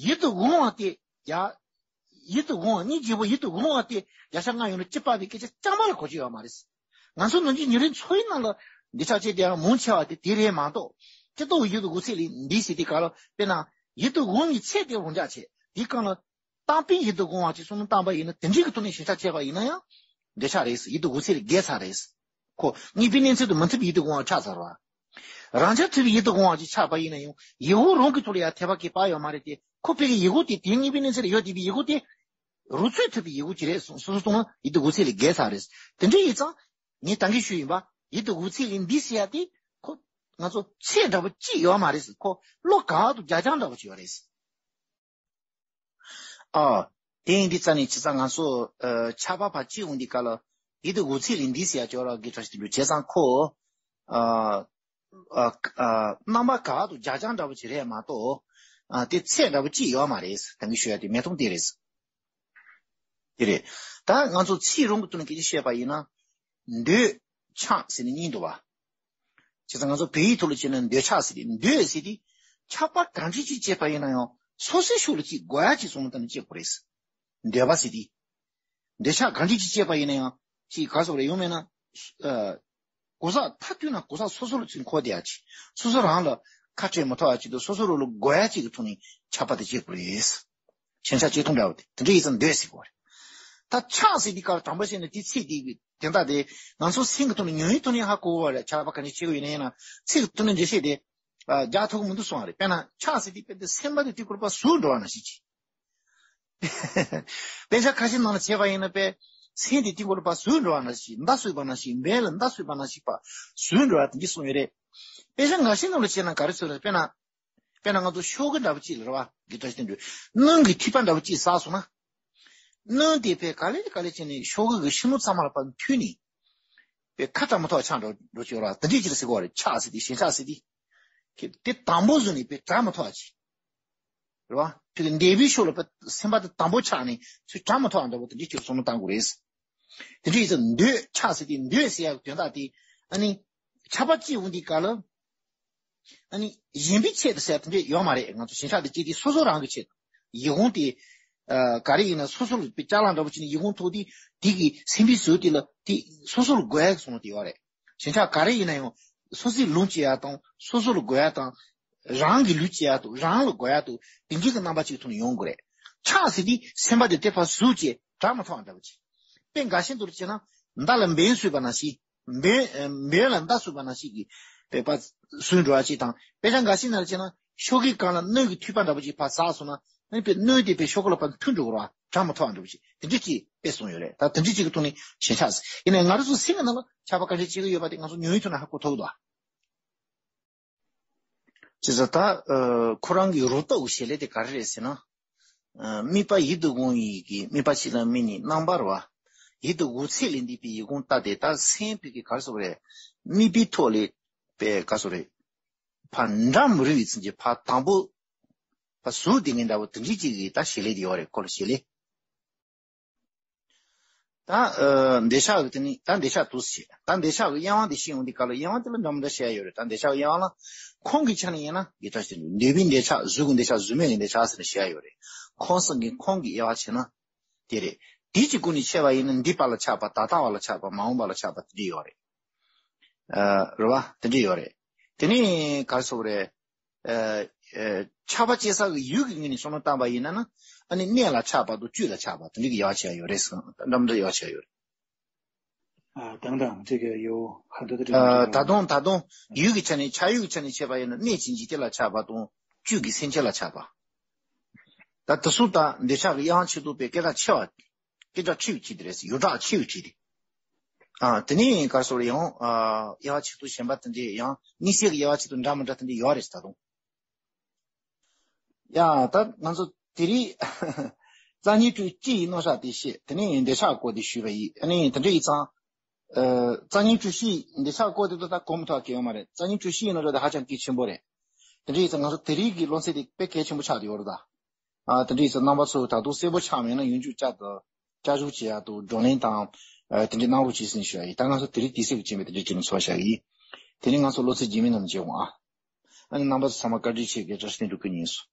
ཡིད་དུ་འོང་བ་དེ་ཡ། ཡིད་དུ་འོང་བ་སྙིང་རྗེ་པོ་ཡིད་དུ་འོང་བ་དེ་བརྒྱ་ཆ་ལྔ་ཡོང་ན་གཅིག་སྤར་བའི་སྐད་ཆ་རྐྱང་པ་ལ་གོ་རྒྱུ་ཡོད་མ་རེད། ང་ཚོ་ནམ་རྒྱུན་ཉིན་རེའི་འཚོ་བའི་ནང་ལ་འདི་ཆགས་བྱས་དེ་ཡང་མང་ཆེ་བ་དེ་དེ་རེད་མ་གཏོགས། སྤྱི་ལྟོ་ཡིད་དུ་འོང་ཚད་ལས་འདས་ཟེར་དེ་ག་ལ་དཔེར་ན་ཡིད་དུ་འོང་བའི་ཚད་དེ་རང་འཇགས་བྱས་དེའི་སྒང་ལ། རྟག་པའི་ཡིད་དུ་འོང་བ་ཅིག་བསམ་བློ་བཏང་པ་ཡིན་ན་དེ་འདྲའི་གི་ཐོག་ནས་ཞེན་ཆགས་བྱས་པ་ཡིན་ན་ཡང་། འདོད་ཆགས་རེད། ཡིད་དུ་འོང་ཚད་ལས་བརྒལ་ཚར་རེད། ཁོ་དངོས་པོའི་གནས་ཚད་དུ་མི་མཐུན་པའི་ཡིད་དུ་འོང་བ་ཆགས་ཚར་བ། རང་རྐྱ་ཐུབ་པའི་ཡིད་དུ་འོང་བ་ཅིག་ཆགས་པ་ཡིན་ན་ཡང་ཡིད་འོང་རང་གི་ཐོག་ལ་ཡང་ཐེ་བ་སྐྱེ་སྤར་ཡོད་མ་རེད་དེ། ཁོ་ཕ་གི་ཡིད་འོང་དེ་དེའི་དངོས་པོའི་གནས་ཚད་ལ་ཡོད་བསྡད་པའི་ཡིད་འོང་དེ། རང་ཚུགས་ཐུབ་པའི་ཡིད་འོང་ཅིག་རེད་སོ་སོ་སོང་ན་ཡིད་དུ་འོང་ཚད་ལས་བརྒལ་ཚར་རེད། དེ་འདྲ་ཡིན་ཙང་། ངས་ད་གིན་ཞུས་ཡིན་པ། ཡིད་དུ་འོང་ཚད་ལས་འདས་ཟེར་ཡ་དེ། ཁོ། ང་ཚོ་ཚད་འདྲ་པོ་ཅིག་ཡོད་མ་རེད་ཟེར། ཁོ་བློ་དགའ་དང་རྒྱ་རྐྱང་འདྲ་པོ་ཅིག་ཡོད་རེད། ཨ། དེ་ཡིན་དུས་ཙ་ནས་བྱས་ཙང་ང་ཚོ་ཨ་ཆར་པ་ཕར་སྐྱེ་འོང་དུས་སྐབས་ལ་ཡིད་དུ་འོང་ཚད་ལས་འདས་ཟེར་ཡ་ཅིག་ཡོད་རེད་གི་འདྲ་ཞིག་འདུག་བྱས་ཙང་ཁོ། ཨ། ཨ། ཨ། རྣམ་པ་དགའ་དང་རྒྱ་རྐྱང་འདྲ་པོ་ཅིག་རེད་མ་གཏོགས། ཨ། དེ་ཚད་འདྲ་པོ་ཅིག་ཡོད་མ་རེད། ད་གིན་ཞུ་ཡ་དེ་མི་མཐོང་དེ་རེད། དེ་རེད། ད་ང་ཚོ་ཚིག་རང་གི་ཐོག་ནས་སྐད་ཆ་བཤད་པ་ཡིན་ན། འདོད་ཆགས་ཟེར་ནས་གཉིས་འདུག་བ། བྱས་ཙང་ང་ཚོ་བོད་ཡིག་ཐོག་ལ་བྱས་ན་འདོད་ཆགས་ཟེར་ཏེ་འདོད་ཟེར་ཏེ། ཆགས་པ་གང་འདྲ་ཅིག་སྐྱེས་པ་ཡིན་ན་ཡང་སོ་སོའི་ཕྱོགས་ལ་ཅིག་དགོས་ཡ་ཅིག་བསམ་བློ་བཏང་ནས་སྐྱེ་དགོས་རེད། འདོད་པ་ཟེར་ཏེ། འདོད་ཆགས་གང་འདྲ་ཅིག་སྐྱེས་པ་ཡིན་ན་ཡང་ཅིག་ག་ཟེར་རེད་ཡོང་མེད་ན། ཨ། གོ་ས་མཐའ་དུས་ན་གོ་ས་སོ་སོ་ལ་ཅིག་འཁོར་བསྡད་ཡ་ཅིག་སོ་སོ་རང་ལ་ཁ་བྲལ་མི་ཐུབ་ཡ་ཅིག་དང་སོ་སོ་རང་ལ་དགོས་ཡ་ཅིག་གི་ཐོག་ནས་ཆགས་པ་དེ་སྐྱེ་དགོས་རེད། ཞེན་ཆགས་སྐྱེ་སྟངས་འདྲ་བ་དེ་དེ་འདྲ་ཡིན་ཙང་འདོད་ཟེར་དགོས་རེད། ད་ཆགས་ཟེར་དུས་སྐབས་དྲང་པོ་བཤད་ན་དེ་ཚིག་དེ་དོན་དག་དེ་ང་ཚོ་སེམས་ཀྱི་ཐོག་ནས་ཉོན་ཡིད་ཐོག་ནས་ཧ་གོ་བ་རེད། ཆགས་པ་ག་ནས་སྐྱེ་གི་ཡོད་ན་ཡིན་ན་ཚིག་གི་ཐོག་ནས་འགྲེལ་བཤད་དེ་རྒྱག་ཐུབ་ཀྱི་མི་འདུག་གསུངས་པ་རེད། དཔེར་ན་ཆགས་ཟེར་དུས་དཔེ་དེ་སེམས་པ་དེ་དེ་སྐོར་པ་ཟུག་འགྲོ་བ་ན་ཞིག་ཅིག་དཔེ་ཆ་ཁ་ཤས་ནང་ལ་བྱས་པ་ཡིན་ན་དཔེ་སེམས་དེ་དེ་སྐོར་པ་ཟུག་འགྲོ་བ་ན་ཞིག་མདའ་གསོད་པ་ན་ཞིག་འབེན་ལ་མདའ་གསོད་པ་ན་ཞིག་པ་ཟུག་འགྲོ་བ་དེ་འདྲ་གསུངས་ཡོད་རེད། དཔེ་ཆ་ངར་ཤེས་ནང་ལ་བྱས་ན་ག་རེ་ཚོད་རེད། དཔེར་ན། དཔེར་ན་ང་ཚོ་ཤོག་གུ་འདྲ་པོ་གཅིག་ལ་རེད་བ། འདི་འདྲ་ཞིག་དེ་འདྲ་སྣུམ་གྱི་ཐིགས་པ་འདྲ་པོ་གཅིག་ཟགས་སོང་ན། སྣུམ་དེ་དཔེ་ག་ལེ་ག་ལེ་བྱས་ནས་ཤོག་གུ་གི་ཤིང་ལོ་ཚང་མ་ལ་ཕར་འཐུལ་ནས། དཔེ་ཁ་གྲག་མི་ཐུབ་པ་ཆགས་འགྲོ་འགྲོ་གི་ཡོད་རེད་བ། དེ་འདྲས་ཅིག་ལ་ཟེར་གི་ཡོད་རེད། ཆགས་ཟེར་དེ་ཞེན་ཆགས་ཟེར་དེ། དེ་དང་པོ་བཟོས་ནས་དཔེ་གྲག་མི་ཐུབ་པ་ཅིག་རེད་བ། དེ་གི་འདས་པའི་ཤོག་ལ་དཔེ་སེམས་པ་དེ་དང་པོ་ཆགས་ནས་ཚུར་གྲག་མི་ཐུབ་པ་འདྲ་པོ་དེ་འདྲས་ཅིག་བསམ་བློ་བཏང་དགོས་རེད། དེ་འདྲ་ཡིན་ཙང་འདོད་ཆགས་ཟེར་དེ་འདོད་ཟེར་ཡག་དོན་དག་དེ་ཨ་ནི་ཆགས་པ་སྐྱེ་འོང་དུས་སྐབས་ལ་ཨ་ནི་གཞན་པའི་ཆེད་དུ་ཟེར་དེ་འདྲ་ཡོད་མ་རེད། ང་ཚོ་ཞེན་ཆགས་དེ་སྐྱེ་དུས་སོ་སོ་རང་གི་ཆེད་དུ་ཡིད་འོང་དེ་ ཨ་ག་རེ་ཡིན་ན་སོ་སོ་ལ་དཔེ་ཅ་ལག་འདྲ་པོ་བྱས་ནས་ཡིག་གུང་ཐོག་དེ་དེ་གི་སེམས་པའི་ཟུར་དེ་ལ་དེ་སོ་སོ་ལ་དགོས་ཡག་གི་བསམ་བློ་དེ་ཡོད་རེད། ཞེན་ཆགས་ག་རེ་ཡིན་ན་ཡང་སོ་སོས་ལོངས་སྤྱོད་ཡག་དང་སོ་སོ་ལ་དགོས་ཡག་དང་། རང་གི་ལུས་སྤྱོད་ཡག་དང་རང་ལ་དགོས་ཡག་དང་དེ་འདྲའི་གི་རྣམ་པ་གཅིག་ཐོག་ནས་ཡོང་དགོས་རེད། ཆགས་ཟེར་དུས་སེམས་པ་དེ་དེ་ཕར་ཟུག་བྱས་དྲག་མ་ཐག་འདྲ་པོ་ཅིག་དཔེ་འགའ་ཤས་འདུག་བྱས་ན་མདའ་ལ་འབེན་གསོས་པ་ནང་བཞིན། འབེན་འབེན་ལ་མདའ་གསོས་པ་ནང་བཞིན་གྱི་དཔེ་ཕར་ཟུག་འགྲོ་བ་ཅིག་དང་དཔེ་ཆ་འགའ་ཤས་ནང་ལ་བྱས་ན་ཤོག་གུའི་སྒང་ལ་སྣོད་ཀྱི་ཐིགས་པ་འདྲ་པོ་ཅིག་ཕར་ཟགས་སོང་ན་ཨ་ནི་དཔེ་སྣོད་དེ་དཔེ་ཤོག་གུ་ལ་ཕར་འཐུ་འགྲོ་དགོས་རེད་བ། དྲག་མ་ཐག་འདྲ་པོ་ཅིག་དེ་འདྲ་ཅིག་དཔེ་གསུངས་ཡོད་རེད། ད་དེ་འདྲ་ཅིག་གི་ཐོག་ནས་ཞེན་ཆགས་ཟེར་ཡིན་ནའི་ང་རང་ཚོ་སེམས་ཀྱི་ནང་ལ་ཆགས་པ་ག་འདྲ་ཅིག་ཡོད་པ་དེ་ང་ཚོ་ཉུང་ཉུང་ཐོག་ནས་ཧ་གོ་ཐུབ་ཀྱི་འདུག་བྱས་ཙང་ད་ཨ་ཁོ་རང་གི་རོ་ཏོག་གི་བྱེད་ལས་དེ་ག་རེ་རེད་ཟེར་ན། ཨ་དམིགས་པ་ཡིད་དུ་འོང་ཡིན་གྱི་དམིགས་པ་གཅིག་ལ་དམིགས་ནས་རྣམ་པར་བ། ཡིད་དུ་འོང་ཚད་ལས་འདས་པའི་ཡིད་ཀུན་ལྟ་སྟེ་ད་སེམས་ཕ་གི་ག་རེ་ཟེར་དགོས་རེད། དམིགས་པའི་ཐོག་ལས་པའི་ག་རེ་ཟེར་དགོས་རེད། ཕར་འདྲ་མི་རུང་བའི་ཚུལ་གྱིས་ཕར་དང་པོ་ཕར་ཟུག་བསྡད་མཁན་འདྲ་བོ་དེ་འདྲའི་ཅིག་གི་ད་བྱེད་ལས་དེ་ཡོད་རེད། ཁོ་ལ་བྱེད་ལས། ད་ཨ་འདོད་ཆགས་ཀྱི་དེ་ནི་ད་འདོད་ཆགས་འདུག་ཟེར། ད་འདོད་ཆགས་ཀྱི་དབྱེ་བ་འདི་ཤེས་ཡོང་དུས་ག་ལ་དབྱེ་བ་དེ་ལ་འདྲ་མི་འདྲ་བཤད་ཡ་ཡོད་རེད། ད་འདོད་ཆགས་ཀྱི་དབྱེ་བ་ལ་ཁོང་གི་ཆ་ནས་ཡིན་ན་འདི་ལྟར་ཞིག་འདོད་པའི་འདོད་ཆགས། གཟུགས་ཀྱི་འདོད་ཆགས། གཟུགས་མེད་ཀྱི་འདོད་ཆགས་ཟེར་ནས་བཤད་ཡ་ཡོད་རེད། ཁོང་གསུམ་གྱི་ཁོང་གི་དབྱེ་བ་ཕྱེ་ན་དེ་རེད། དེ་གཅིག་པུ་ནས་ཕྱེ་བ་ཡིན་ན་འདས་པ་ལ་ཆགས་པ། ད་ལྟ་བ་ལ་ཆགས་པ། མ་འོངས་པ་ལ་ཆགས་པ་དེ་འདྲ་ཡོད་རེད། ཨ་རེད་བ། དེ་འདྲ་ཡོད་རེད། དེ་ནས་ག་རེ་ཟེར་དགོས་རེད། ཨ་ཨ་ཆགས་པ་སྐྱེ་ས་གི་ཡུལ་གྱི་ངོས་ནས་བསམ་བློ་བཏང་པ་ཡིན་ན་ན། ཨ་ནི་གནས་ལ་ཆགས་པ་དང་བཅུད་ལ་ཆགས་པ་དེ་འདྲ་གི་དབྱེ་བ་ཕྱེ་ཡ་ཡོད་རེད་ཟེར། འདྲ་མི་འདྲ་དབྱེ་བ་ཕྱེ་ཡ་ཡོད་རེད། ཨ་དང་དང་ཅིག་གི་ཡོ་ཧ་འདོད་དེ་ཨ་ད་དུང་ད་དུང་ཡུལ་གྱི་ཆ་ནས་ཆགས་ཡུལ་གྱི་ཆ་ནས་བྱས་པ་ཡིན་ན་གནས་ཀྱི་འཇིག་རྟེན་ལ་ཆགས་པ་དང་བཅུད་ཀྱི་སེམས་ཅན་ལ་ཆགས་པ། ད་དེ་ཚོ་ད་འདོད་ཆགས་ཀྱི་དབྱེ་བ་ཕྱེ་ཐུབ་པའི་སྐད་གྲགས་ཆེ་བ། སྐད་གྲགས་ཆེ་བའི་ཆེད་དེ་རེད་ཟེར། ཡོངས་གྲགས་ཆེ་བའི་ཆེད་དེ། ཨ་དེ་ནས་ག་རེ་ཟེར་ཡང་ཨ་དབྱེ་བ་ཕྱེ་ཚུལ་གཞན་པ་དེ་འདྲས་ཡང་དམིགས་བསལ་གྱི་དབྱེ་བ་ཕྱེ་ཚུལ་འདྲ་མི་འདྲ་དེ་འདྲས་ཡོད་རེད་ད་དུང་། ཡ་ད་ང་ཚོ་དེ་རིང་རྩ་བརྙན་བཅུ་གཅིག་ཡི་རྣམ་གཞག་དེ་བཤད། དེ་ནས་འདོད་ཆགས་སྐོར་དེ་ཞུས་པ་ཡིན། ཨ་ནི་དེ་འདྲ་ཡིན་ཙང་། ཨ་རྩ་བརྙན་བཅུ་བཞི་ཡི་འདོད་ཆགས་སྐོར་དེ་ད་ལྟ་གོ་མི་ཐུབ་པ་གང་ཡང་ཡོད་མ་རེད། རྩ་བརྙན་བཅུ་བཞི་ཡི་རྣམ་གཞག་དེ་ཧ་ཅང་གལ་ཆེན་པོ་རེད། དེ་འདྲ་ཡིན་ཙང་ང་ཚོ་དེ་རིང་གི་སློབ་ཚན་དེ་དཔེ་གལ་ཆེན་པོ་ཆགས་བསྡད་ཡོད་རེད་ད། ཨ་དེ་འདྲ་ཡིན་ཙང་རྣམ་པ་ཚོ་ད་དུང་གསལ་པོ་ཆགས་མེད་ན་ཡང་བསྐྱར་བསྐྱར་དུ་བསྐྱར་ཞུ་བྱེད་ཡག་དང་བགྲོ་གླེང་དང་། ཨ་དེ་འདྲའི་གནང་རོགས་བྱེད་ཟེར་ནས་ཞུ་ཡ་ཡིན། ད་ང་ཚོ་དེ་རིང་དུས་ཚོད་ཀྱི་རྐྱེན་པས་དེ་འདྲའི་བྱས་ནས་ཚོགས་བཞག་གི་ཡིན། དེ་རིང་ང་ཚོ་སློབ་ཚན་རྗེས་མའི་ནང་མཇལ་འོང་ཨ། ཨ་ནི་རྣམ་པ་ཚོ་ཚང་མ་བཀའ་དྲིན་ཆེ། དགེ་བཀྲ་ཤིས་བདེ་ལེགས་སྒྲུབ་ཀྱི་ཡིན་སོ།